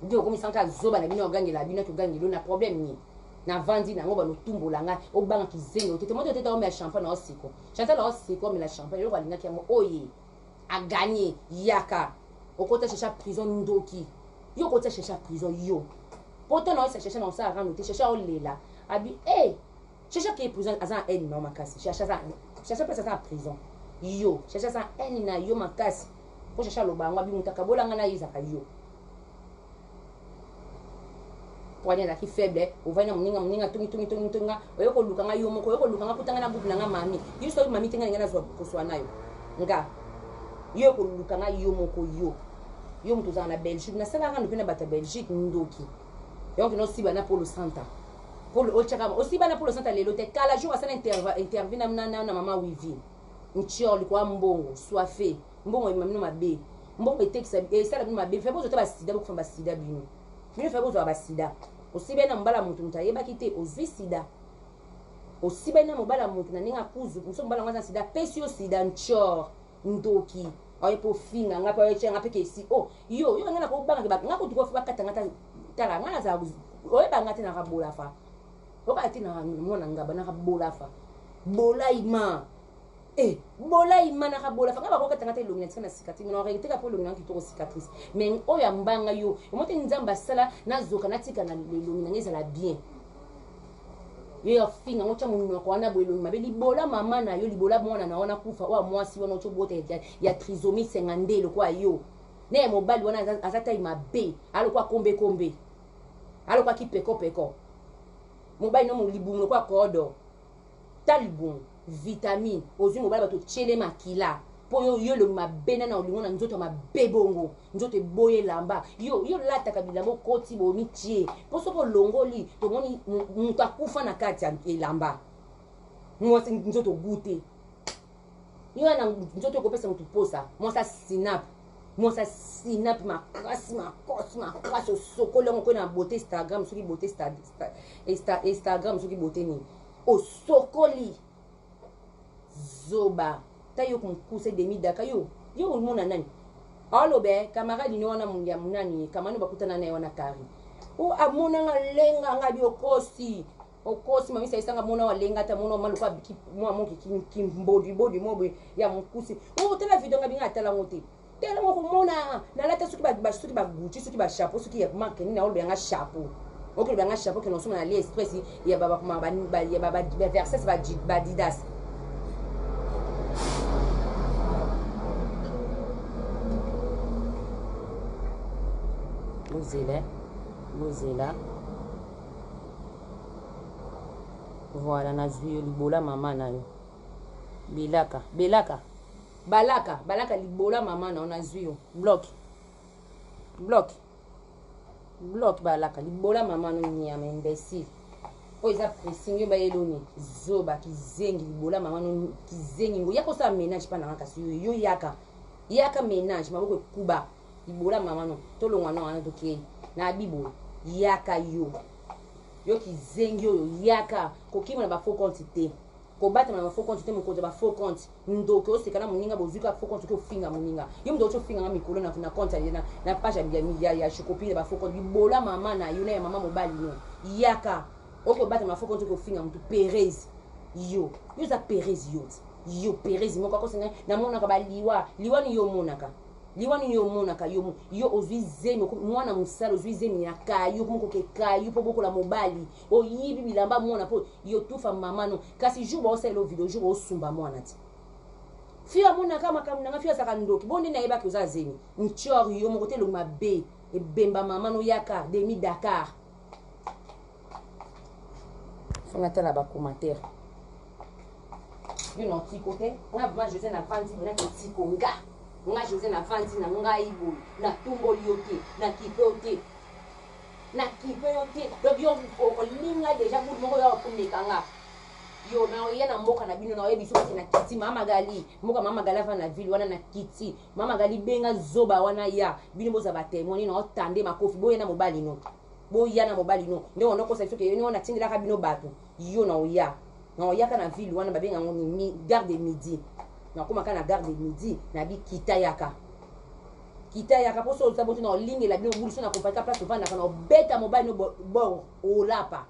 Ndio okomisa kaka zoba na bino ogangela bino togangela na problème nini? navandi nango balotumbola ngai obanga kizengi otete moto otete omela champagne na osiko chantal osiko omela champagne eloko alingaki yango oye aganye yaka okota shesha prison ndoki yo okota shesha prison yo poto na oyesa shesha na osala rando te shesha olela abi e eh, shesha ke prison aza na haine na yo makasi shesha aza shesha place aza na prison yo shesha aza na haine na yo makasi mpo shesha aloba yango abi moto akabola ngai na ye ezaka yo poani azalaki faible ovandi na moninga moninga tongi tongi tongi tongi nga oye koluka nga yo moko oye koluka nga kuta nga na groupe na nga mami yo soki mami te nga ninga nazwa koswa nayo nga yo koluka nga yo moko yo yo moto ozala na belgique nasala rando mpe na bato ya belgique ndoki yango kena osiba na polo santa polo otyaka osiba na polo santa lelo te kala jour asala interview na, na, na, na mama wivi ntior likoya mbongo soife mbongo emema bino mabe mbongo etekisa esala bino mabe fe bozwa te basida bokufa basida bino bino fe bozwa basida osibani na mobala moto moto ayebaki te ozwi sida osibani na mobala moto na ndenge akuzu moso mobala yango aza sida apesi yo sida ntior ndoki oye mpo ofinga nga mpe oye nga mpe kesi o oh, yo yo nga nakobangaki bato nga kutu kofi bakata nga tala nga nazala oyeba nga te nakabola fa okala te na mwana ngaba nakabola fa bolaima Eh, bola imanaka bola fanga bakokata nga te elongi na tika na cicatrice mais na regrette kaka po elongi na kitoko cicatrice mais oyo ya mbanga yo omoni te nzambe asala nazoka natika na elongi na nga ezala bien yo ya finga ngo tya monoko wana boye elongi mabe libola mama na yo libola mwana na wana kufa oyo mwasi wana otyo bota ya, ya trisomie 52 lokola yo na ya mobali wana aza tai mabe alokwa kombekombe alokwa kipekopeko mobali no libumu lokola kodo ta libumu vitamine ozwi mobali bato otyele makila mpo yo yo elongi mabe nana olingo na nzoto ya mabe bongo nzoto eboyi elamba yo yo olataka bilamba okoti bomitie mpo soki olongoli tomoni moto akufa na kati ya elamba mwasi nzoto gute yo wana nzoto ekopesa moto posa mwasi asinap mwasi asinap makasi makasi makasi osokoli yango okoyi na beauté instagram soki beauté instagram soki beauté nini osokoli zoba ta yo mokuse demi daka yo yo omona nani aloba eh, camarade no wana ya nani camarade bakutana na ye wana kari o amonanga lenga nga bi okosi okosi mamisa esanga mona walenga ata mona ma lokola mwa moki kimbodibodi mo boye ya mokuse o tala video nga binga atala yango te tala ngo komona nalata soki soki bagucci soki bachapeau soki ya marke nini aoloba yanga chapeau okoloba yanga chapeau kende osomba na aliexpress ya baverses badidas bozela bozela voilà nazwi yo libola mama na yo belaka belaka Balaka, balaka libola mama na yo nazwi yo. Bloc. Bloc. Bloc balaka libola mama no nyama imbecile. Oyo eza pressing yo bayelo ni zoba kizengi libola mama no kizengi ngo yaka osala ménage pa nanga kasi yo yo yaka. Yaka ménage maboko ekuba libola mama no tolongwa na wana tokei na bibo yaka yo. Yo kizengi oyo yaka kokima na ba faux compte te. Kobatama na ba faux compte te mokonzi ya ba faux compte ndoki oseka na moninga bozwi kaka faux compte oki ofinga moninga yo moto oti ofinga nga mikolo na, na compte ya, na, na page ya, ya, ya shikopi ya ba faux compte libola mama na yo na ya mama mobali no yaka oki obatama na faux compte oki ofinga motu perez yo yo oza perez yo ti yo perez moko akosenga namonaka baliwa liwa ni yo omonaka liwa nini yo omonaka yo yo ozwi zemi mwana mosala ozwi zemi ya kayu moko ke kayu mpo bokola mobali oyibi bilamba mwana po yo tufa mama no kasi jour baosalela yo video jour osumba mwana ti fio amonaka makambo nanga fio azalaka ndoki bo nde nayebaki oza zemi ntior yo moko te elongi mabe ebemba mama no yaka demi dakar fo natala bacommentaire yo na otiko te nga vraimen josé navandi boye naki otiko nga nga josé navandi na ngai boye natumboli yo te nakipe yo te Na kipe yo te donc yo olinga deja groupe moko yo okomeka nga yo na oya na mboka na bino na oyebi soki na kiti mama Magali mboka mama Magali ava na ville wana na kiti mama Magali benga zoba wana ya bino boza ba témoin na otande makofi boya na mobali no boya na mobali no nde wana okosa biso ke yo wana tindelaka bino bato yo na oya. Na oyaka na ville wana babenga yango ni gare de midi. Nakomaka na gare de midi, nabi kita yaka. Kita yaka mpo so oza boto na olingela bino bulu so na kompaka place ovandaka na obeta mobali no bor olapa.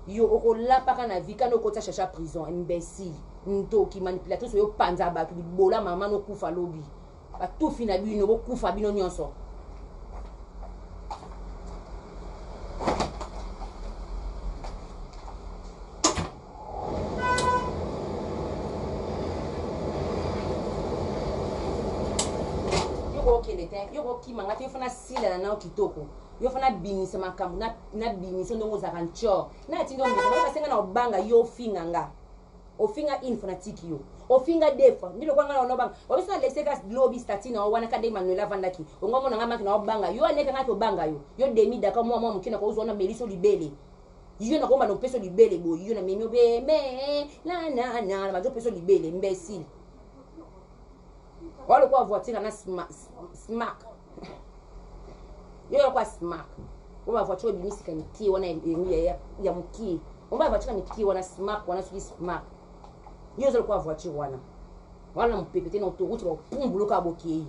Yo okolapaka na vie kana okotisa chacha prison imbécile ndoki manipulatrice oyo panza bato libola mama nokufa lobi batufi na bino bokufa bino nyonso. Yo kokende te, yo kokima nga te, yo fana silana nao kitoko, yo fana bimisa makambo na bimisa ndongo ozalaka ntshor na atindi omeka basenga na obanga yo ofinga nga ofinga une fois natiki yo ofinga deux fois ndi lokola nga na obanga obisa na lese ka lobi statut na wana ka ndenge Manuela avandaki ongo mona nga maki na obanga yo aneka nga obanga yo yo demi daka mwa mwa moke na kozwa na meliso libele yo na komba na opeso libele boye yo na memi obeme na na na na bazo peso libele imbécile wa lokola voiture na smack yo lokola smack oyo ba voiture ebimisika mikie wana ya mokie oyo ba voiture ya mikie wana smack wana soki smack yo oza lokola voiture wana wana mopepe te na autoroute bapumbuluka bokei.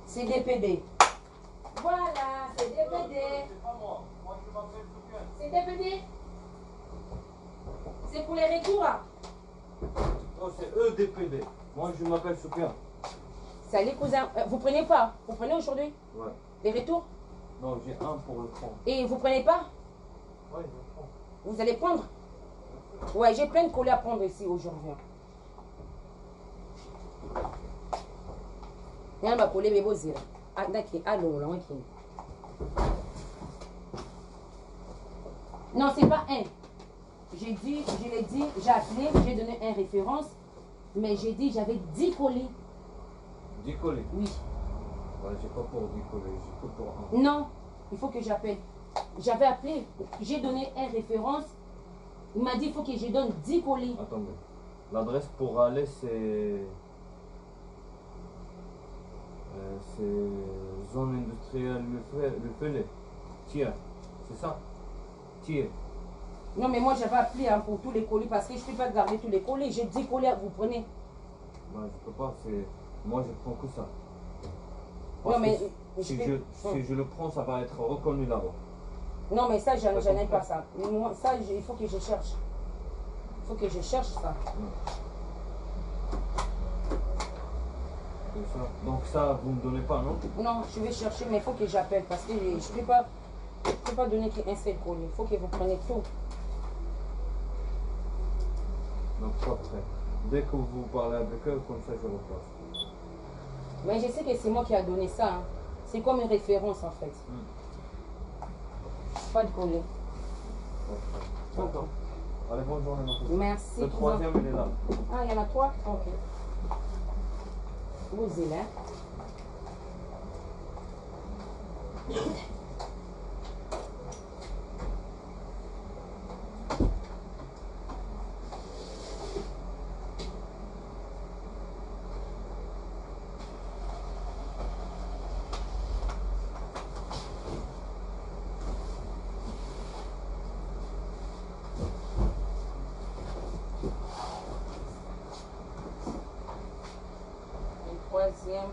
C'est DPD. Voilà, c'est DPD. C'est DPD. C'est pour les retours. Non, c'est EDPD. Moi, je m'appelle Soufiane. Salut, cousin. Vous prenez pas? Vous prenez aujourd'hui? Ouais. Les retours? Non, j'ai un pour le prendre. Et vous prenez pas? Ouais, je prends. Vous allez prendre? Ouais, j'ai plein de colis à prendre ici aujourd'hui. Yana ba colis bebo zela. Ah, d'accord. Ah, non, non, ok. Non, c'est pas un. J'ai dit, je l'ai dit, j'ai appelé, j'ai donné une référence, mais j'ai dit j'avais 10 colis. 10 colis? Oui. Ouais, j'ai pas pour 10 colis, j'ai que pour un. Non, il faut que j'appelle. J'avais appelé, j'ai donné une référence. Il m'a dit il faut que je donne 10 colis. Attendez, l'adresse pour aller c'est... c'est zone industrielle le Felet. Tiens, c'est ça? Tiens. Non, mais moi j'avais appelé hein, pour tous les colis parce que je ne peux pas garder tous les colis. J'ai 10 colis, vous prenez. Bah, je peux pas, c'est... Moi je prends que ça. Parce non, mais que si, si je le prends, ça va être reconnu là-bas. Non, mais ça, j'en ai pas ça. Moi, ça, il faut que je cherche. Il faut que je cherche ça. Ça. Donc ça, vous ne me donnez pas, non? Non, je vais chercher, mais il faut que j'appelle parce que je ne peux pas... Je ne peux pas donner qu'un seul colis. Il faut que vous preniez tout. Donc, pas prêt. Dès que vous parlez avec eux, comme ça, je repasse. Mais je sais que c'est moi qui a donné ça. Hein. C'est comme une référence, en fait. Pas de colis. D'accord. Allez, bonne journée. Merci. Le troisième, il est là. Ah, il y en a trois? Ok. Vous êtes là. Troisième.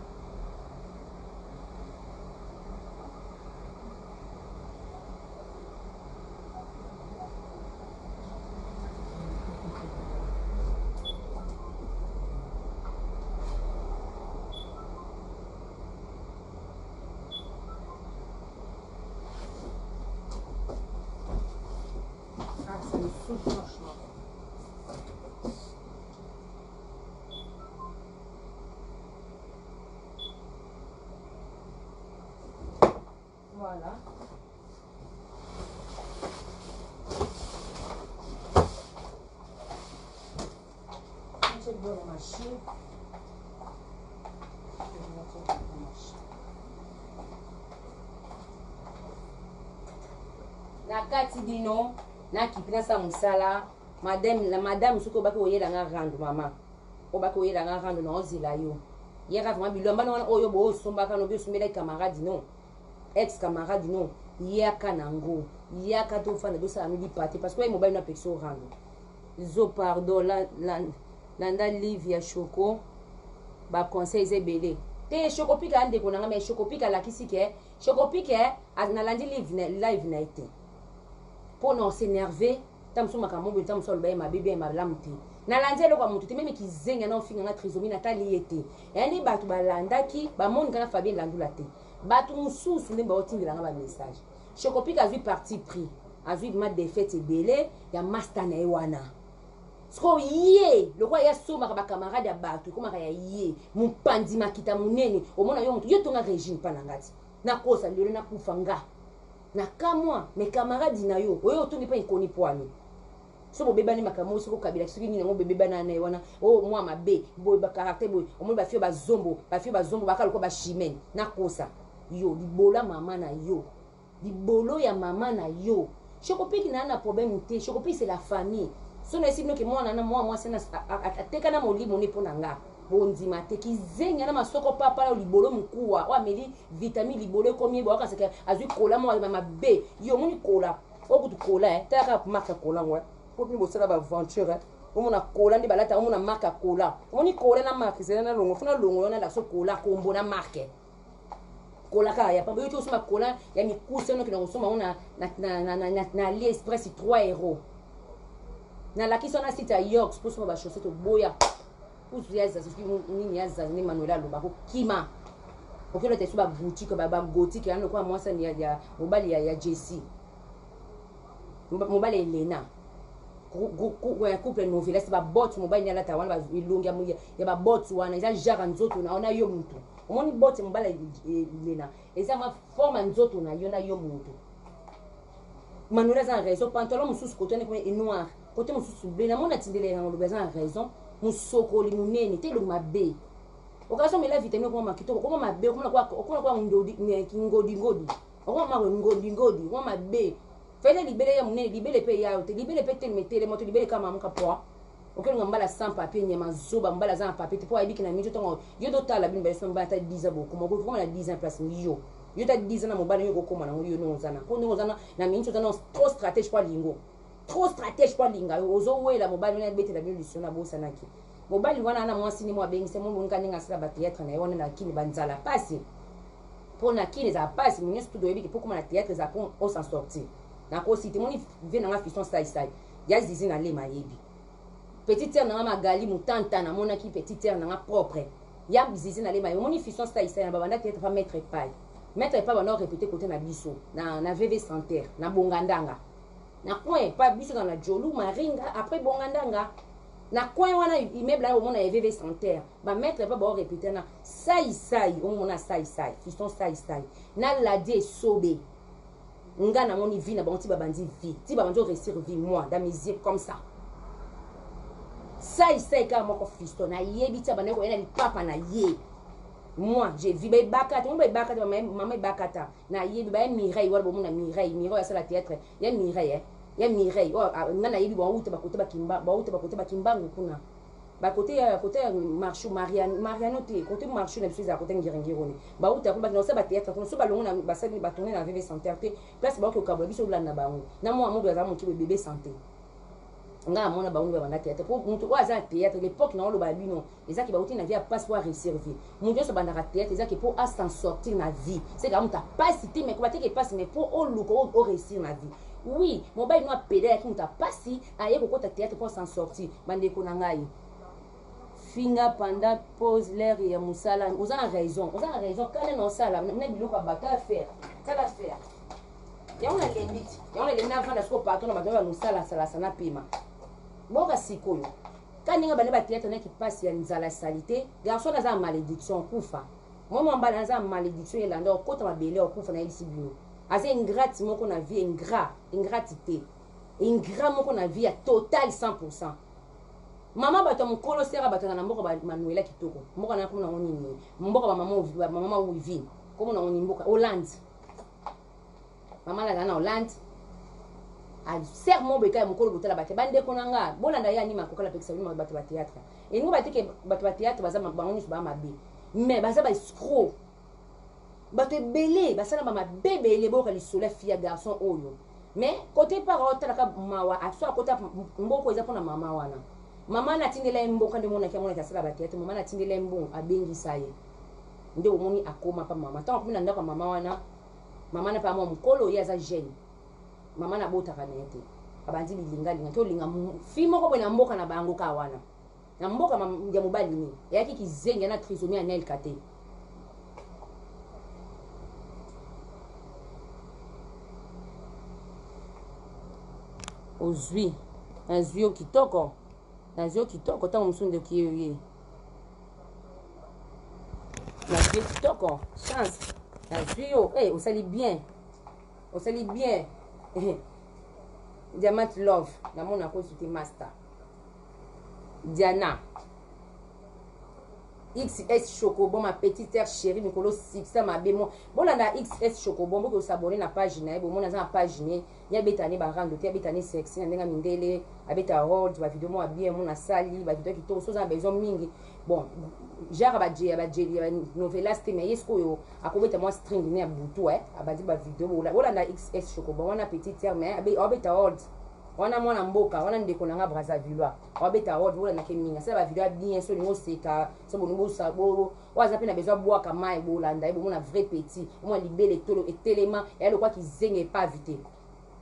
Ah, ça me saoule franchement. Voilà. Na kati dino na kipina sa musala Madame, la madame soki obaki oyela nga rando mama. Obaki oyela nga rando na ozela yo. Yaka vraiment bilamba na wana oyo bo sombaka no bio sombela camarade no. Ex camarade no. Yaka nango. Yaka to fanda to sala no lipate parce que ye mobali no apekisi yo rando. Zo pardon la, la, landa live ya Choco ba conseils eza ebele. Te Choco pika ndeko na nga mais Choco pika alakisi ke Choco pika nalandi live na live na ye te. Mpo na s'énerver ta mosusu makambo boye ta mosusu aloba ye mabe bien malamu te. Nalandi eloko ya motu te meme kizenga na ofinga nga trisomie natali ye te. Yani bato balandaki bamoni kaka Fabien Landula te. Bato mosusu nde baotindela nga ba message. Choco pika azwi parti pris. Azwi ma défaite ebele ya master na ye wana. Sikoyo ye lokola ye asomaka ba camarade ya bato ekomaka ya ye mopanzi makita monene omona yo moto yo tonga régime mpa na nga ti nakosa lelo nakufa nga nakamwa mais camarade na yo oyo otongi mpa ekoni pwani so bobebani makambo soki okabila soki nini yango bobebana na ye wana o oh, mwa mabe boye bacaractère boye omoni bafio bazombo bafio bazombo baka lokola bachimene nakosa yo libola mama na yo Libolo ya mama na yo. Chocopiki na na problème te. Chocopiki c'est la famille. So na esi bino ke mwana na mwa mwasi na ateka na molimo ne pona nga. Bondima te kizenga na masoko papa na libolo mukuwa. O ameli vitamine libolo ekomi bo akasaka azwi kola mwa mabe. Yo moni kola. Okutu kola eh. Tala kaka marque kola ngwa. Po bino bosala ba aventure eh. Omona kola nde balata omona marque kola. Omoni kola na marque zela na longo. Funa longo wana la so kola kombo na marque. Kola kaka ya pamba yoki osomba kola ya mikuse wana okenda kosomba yango na, na, na, na, na, na, na aliexpress 3 euro nalakisi wana site ya yorks mpo osomba bachaussette oboya kuzu ya zaza soki nini ya zaza nde manuela aloba kokima okelota esu baboutique bagotike yana lokola mwasi ya, ya mobali ya, ya jesse mobali ya elena couple novelas babote mobali nde alata wana elongi ya babote wana eza genre nzoto na wana yo mutu omoni bote mobali elena eza ma forme ya nzoto na yo na yo mutu manuel aza na raison pantalon mosusu kote wana kuna enoir kote mosusu ble namoni atindela yango lobi aza na raison mosokoli monene te elongi mabe okasi omela vitamine okoma makitoko okoma mabe okoma kwa ngodingodi okoma mako ngodingodi okoma mabe fele libele ya monene libele mpe yayo te libele mpe telema etelema to libele kama moka poa okelinga mbala sans papier nyama zoba mbala aza na papier te mpo ayebiki na mingi ntango yo totala bino baleso mbala ata 10 ans bokoma okokoma na 10 ans place yo yo ta 10 ans na mobali yo okokoma nango yo ndenge oza na mpo ndenge oza na mingi oza na trop stratège mpo alingo trop stratège mpo alinga yo ozowela mobali wana abetela bino lisolo nabosanaki mobali wana ana mwasi nde mo abengisa mo bonika ndenge asala batheatre na ye wana na kini banzala pasi mpo na kini ezala pasi mo nyonso tutu oyebi ke mpo koma na theatre ezala mpo osan sortir nakosi te moni vie nanga fiston saisai ya zizi na lema ayebi petite sœur nanga magali mutanta namonaki petite sœur nanga propre ya zizi na lema omoni fiston saisai na babanda theatre pa maître epai maître epai banda orepete kote na biso na, na vv santerre na bongandanga na coin pa biso na jolu maringa après bongandanga na coin wana immeuble wana omona ya vv santerre ba maître pa bao répéter na sai sai omona sai sai fiston sai sai na ladi esobe nga namoni vie na bango ti babandi vie ti babandi réussir vie moi dans mes yeux comme ça sai sai kaka moko fiston nayebi ti abandaki koya na lipapa na ye moi j'ai vu baebakata ngo baebakata mama ebakata nayebi baye mireille wana bomona mireille mireille asala théâtre ya mireille eh? ya mireille oyo oh, nga nayebi bauta bakote bakimba bauta bakote bakimbangu kuna bakote ya kote ya marchu mariano mariano te kote marchu na biso ezala kote ngiringironi bauta kuna bakenda kosala batheatre kuna so balongo na basali batourne na vv santerre te place baoki kokabola biso olanda bango na mwa mobi azala moki boye bebe sante nga amona bango nde babanda théâtre po moto oyo aza na théâtre l'époque na oloba ya bino eza ke bauti na vie ya pasi po aréussir vie moto nyonso abandaka théâtre eza ke po a s'en sortir na vie c'est kaka moto apasi te mais koba te ke pasi mais po oluka oréussir na vie oui mobali no apeda yaki moto apasi aye kokota théâtre po s'en sortir bandeko na ngai finga pendant pause l'air ya mosala oza na raison oza na raison kala na osala na biloko ya bato affaire kala affaire yango nalembi ti yango nalembi navanda sikoyo patron na bato ba mosala salasa na pema boka sikoyo ka ndenge bande batheatre naki mpasi ya nzala salite garçon aza na malédiction okufa mwa mwa mbala aza na malédiction elanda okota mabele okufa nayebisi bino aza ingrate moko na vie ingrat ingrate te ingrat moko na vie ya total 100 mama bato ya mokolo sera bato na mboka ba manuela kitoko mboka na komona ngo nini mboka ba mama ba mama wivine komona ngo nini mboka hollande mama na na hollande Sere moko boye kaka ya mokolo botala bate bandeko na nga bolanda ye anima akokala apekisa bino bato ba théâtre elingi ba te ke bato ba théâtre baza bango nyonso baa mabe mais baza ba escroc bato ebele basala ba mabe ebele boyoka lisolo ya fille ya garçon oyo mais kote part otalaka mawa so akota mboko eza mpona mama wana mama na atindela ye mboka nde omonaki amonaki asala ba théâtre mama na atindela ye mbongo abengisa ye nde omoni akoma pa mama ntango akomi na ndako ya mama wana mama na pa mwa mokolo ye aza jeune mama na botaka na ye te abandi bilingalinga ke olinga fi moko boye na mboka na bango ka wana na mboka ya mobali nini eyaki kizengi na trisomie ya nelka te ozwi nazwi yo kitoko nazwi yo kitoko ntango mosusu ndoki ye ye nazwi yo kitoko chance nazwi yo hey, osali bien osali bien diamant love namona ko soute master diana xs chocobon ma petite sœur chérie mikolo succès mabe mo bolanda xs chocobon boke osabone na page na ye bomoni aza na page ne ye abeta ne barando te abeta ne sexy na ndenge ya mindele abeta rold bavideo moko ya bien mona asali bavideo kitoko so oza na besoin mingi bon genre ba ya ba ya novelas te mais ye sikoyo akobeta mwa string ne ya butu eh abandi ba video bolanda xs chocobon wana petite sœur mais abeta hold wana mwana mboka wana ndeko na nga brazzavillois abeta hold bolandake mingi asala ba video ya bien so olingi oseka so bolingi bosa oyo aza mpe na besoin abwaka mai bolanda ye bomona vrai petit omona libele etolo etelema ya lokwa kizenga epavi te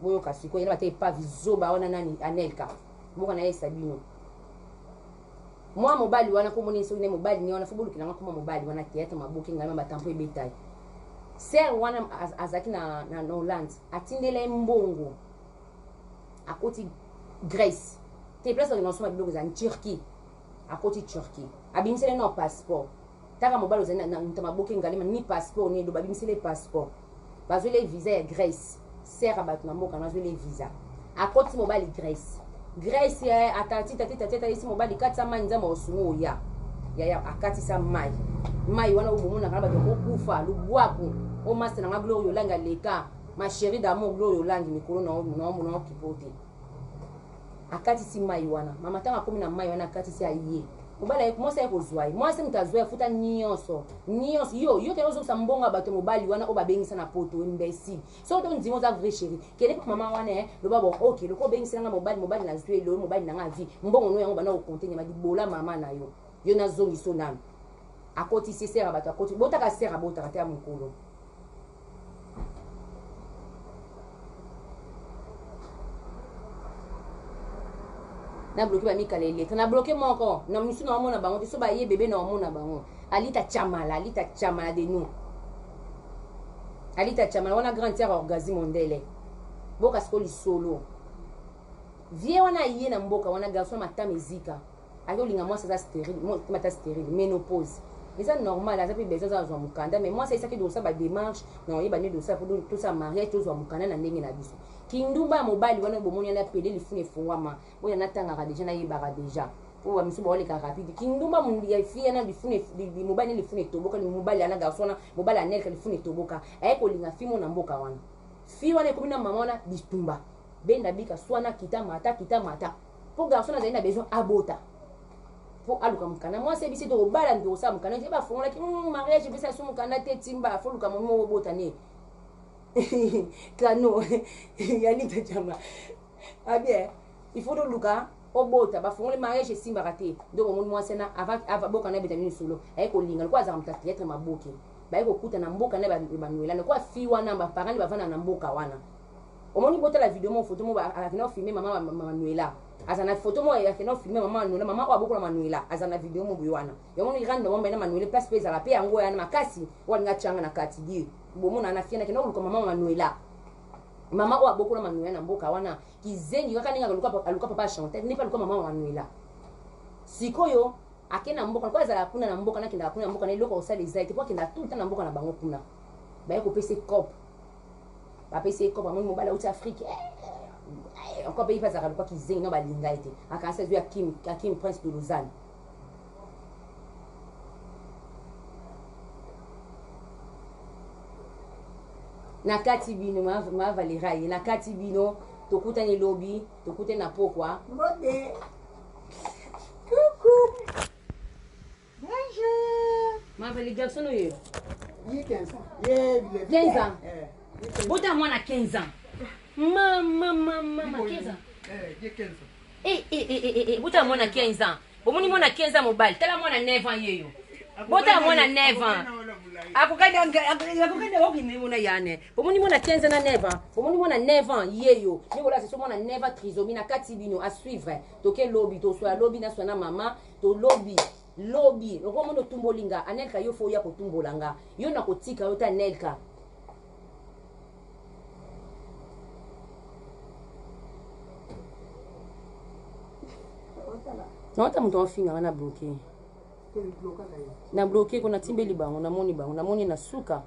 boyoka sikoyo yena bata epavi zoba wana nani anelka mboka na ye esabino mwa mobali wana kombo nini soki nde mobali ni wana fo bolukela nga kombo mobali wana théâtre maboke ngai ma batampo ebeta ye sœur wana azalaki na, na, na Hollande atindela ye mbongo akoti Grèce te place akende kosomba biloko eza Turquie akoti Turquie abimisela ye na passeport taka mobali ozali na moto maboke ngalema ni passeport ni eloba abimisela ye passeport bazweli ye visa ya Grèce sœur ya bato na mboka na azweli ye visa akoti mobali Grèce Grèce eh, atati tati tati atayisi mobali katisa mai nzambe osungu oya yaya akatisa mai mai wana oyo bomonaka na bato bakokufa lubwaku o masta na nga gloria olangi aleka ma chérie d'amour gloria olangi mikolo na okipo te akatisi mai wana mama ntango akomi na mai wana akatisi aye mobali aye mwasi aye kozwa ye mwasi moto azwa ye afuta nyonso nyonso yo yo kende ozongisa mbongo ya bato mobali wana oyo babengisa na poto imbécile soki to ndima oza vrai chéri kende mpa mama wana eh, loba bon ok loko obengisela nga mobali mobali nazwi eloyo mobali na nga vie mbongo no yango banda kokonte nyama libola mama na yo yo nazongiso nanu akotisi sere ya bato akoti botaka sere abotaka te ya mokolo na bloke bamikala eletre na bloke moko na misu na omona bango te so baye bebe na omona bango alita chamala alita chamala de nous alita chamala wana grand tiare orgasme mondele boka siko lisolo vie wana aye na mboka wana garçon matama ezika Azo linga mwasi aza sterile, mata sterile, menopause. Eza normal, aza pe besoin aza azwa mukanda, mais mwasi ayesaki dosa ba démarche, na oyeba nde dosa po tosa mariage tozwa mukanda na ndenge na biso. Kindumba ya mobali wana bomoni wana pele lifuni efungwama, oyo natangaka deja nayebaka deja. Po ba misu baoleka rapide. Kindumba ya fille na lifuni mobali na lifuni etoboka, mobali ana garçon wana, mobali anelka lifuni etoboka. Aye kolinga fille mona mboka wana. Fille wana ekomi na mama wana bitumba. Benda bika swana kita mata kita mata. Po garçon azali na besoin abota. Po aluka mukanda. Mwasi ayebisi to obala nde osala mukanda. Je bafongolaki mm, mariage epesa so mukanda te timba foluka momi moko obota ne. Kano yanita chama. Abie il faut toluka obota bafongoli mariage esimbaka te nde omoni mwasi na avant avant boka na beta mino solo aye kolinga lokola azalaka moto ya théâtre maboke baye kokuta na mboka na banuela lokola fi wana baparent bavanda na mboka wana omoni botala video moko photo moko akenda kofilme mama manuela aza na photo moko akenda kofilme mama manuela mama oyo abokola manuela aza na video moko boye wana yango moni rando mama na manuela place mpe ezala mpe yango yana makasi oyo alinga tyanga na kati die bomona na fiana akenda koluka mama manuela mama oyo abokola manuela na mboka wana kizengi kaka ndenge aluka papa chantel nde mpe aluka mama manuela sikoyo ake na mboka lokola azalaka kuna na mboka nakendaka kuna na mboka na eloko kosala eza te mpo akendaka tout le temps na mboka na bango kuna baye kopesa cope bapesi ye kopo amoni mobali auti afrique eh, eh, encore mpe ye mpe azalaka lokwa kizengi no balinga ye te akanisi azwi akim, akim prince de lausanne na kati bino ma valera ye na kati bino Tokutani lobi, tokutani na pokwa. Mbote. Coucou. Bonjour. Maveli garçon oyo. Ye 15 ans. Ye 15 ans. Eh. Bota mwana 15 ans. Mama mama mama 15 ans. Eh, ye 15 ans. Eh eh eh eh eh bota mwana 15 ans. Bomoni mwana 15 ans mobali, tala mwana 9 ans yeyo. Bota mwana 9 ans. Akokani akokani okende mona yane. Bomoni mwana 15 ans na 9 ans. Bomoni mwana 9 ans yeyo. Nikola c'est mwana 9 ans trisomie na kati bino à suivre. Toke lobi to soya lobi na soya na mama to lobi lobi okomona otumboli nga Anelka yo fo oya kotumbola nga yo nakotika yo te Anelka. Naota moto aofinga nga na bloke na bloke ko natimbeli bango namoni bango namoni na suka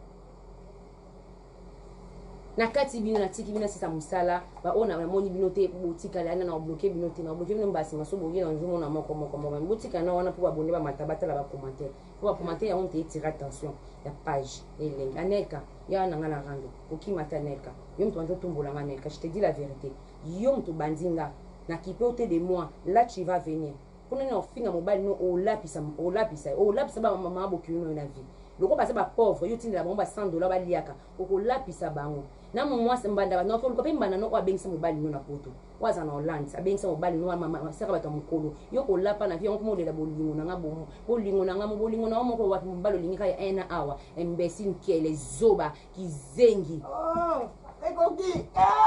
na kati bino natiki bino nasisa mosala baoyo namoni bino te botikala yana na bloke bino te na bloke bino mbasi maso boye na nzomona moko moko moko botikala na wana mpo babonde bamata batala bacommentaire mpo bacommentaire yango moto etira attention ya page elengi anelka ya na nga na rando okima te anelka yo moto bandi otombola nga anelka je te dis la vérité yo moto obandi nga na kipe ote de moi là tu vas venir mpona nini ofinga mobali no olapisa olapisa olapisa ba mama bokilo no na vie loko baza ba pauvre yo tindela bango ba 100 dollars baliaka okolapisa bango na mwasi mbanda ba noko mpe mbanda no oyo abengisa mobali no na poto oyo aza na Hollande abengisa mobali no saka bato ya mokolo yo kolapa na vie yango koma olela bolingo na nga bomo bolingo na nga mo bolingo na yo moko wapi mobali olingi kaka ya un awa imbecile nkele zoba kizengi oh, ekoki eh!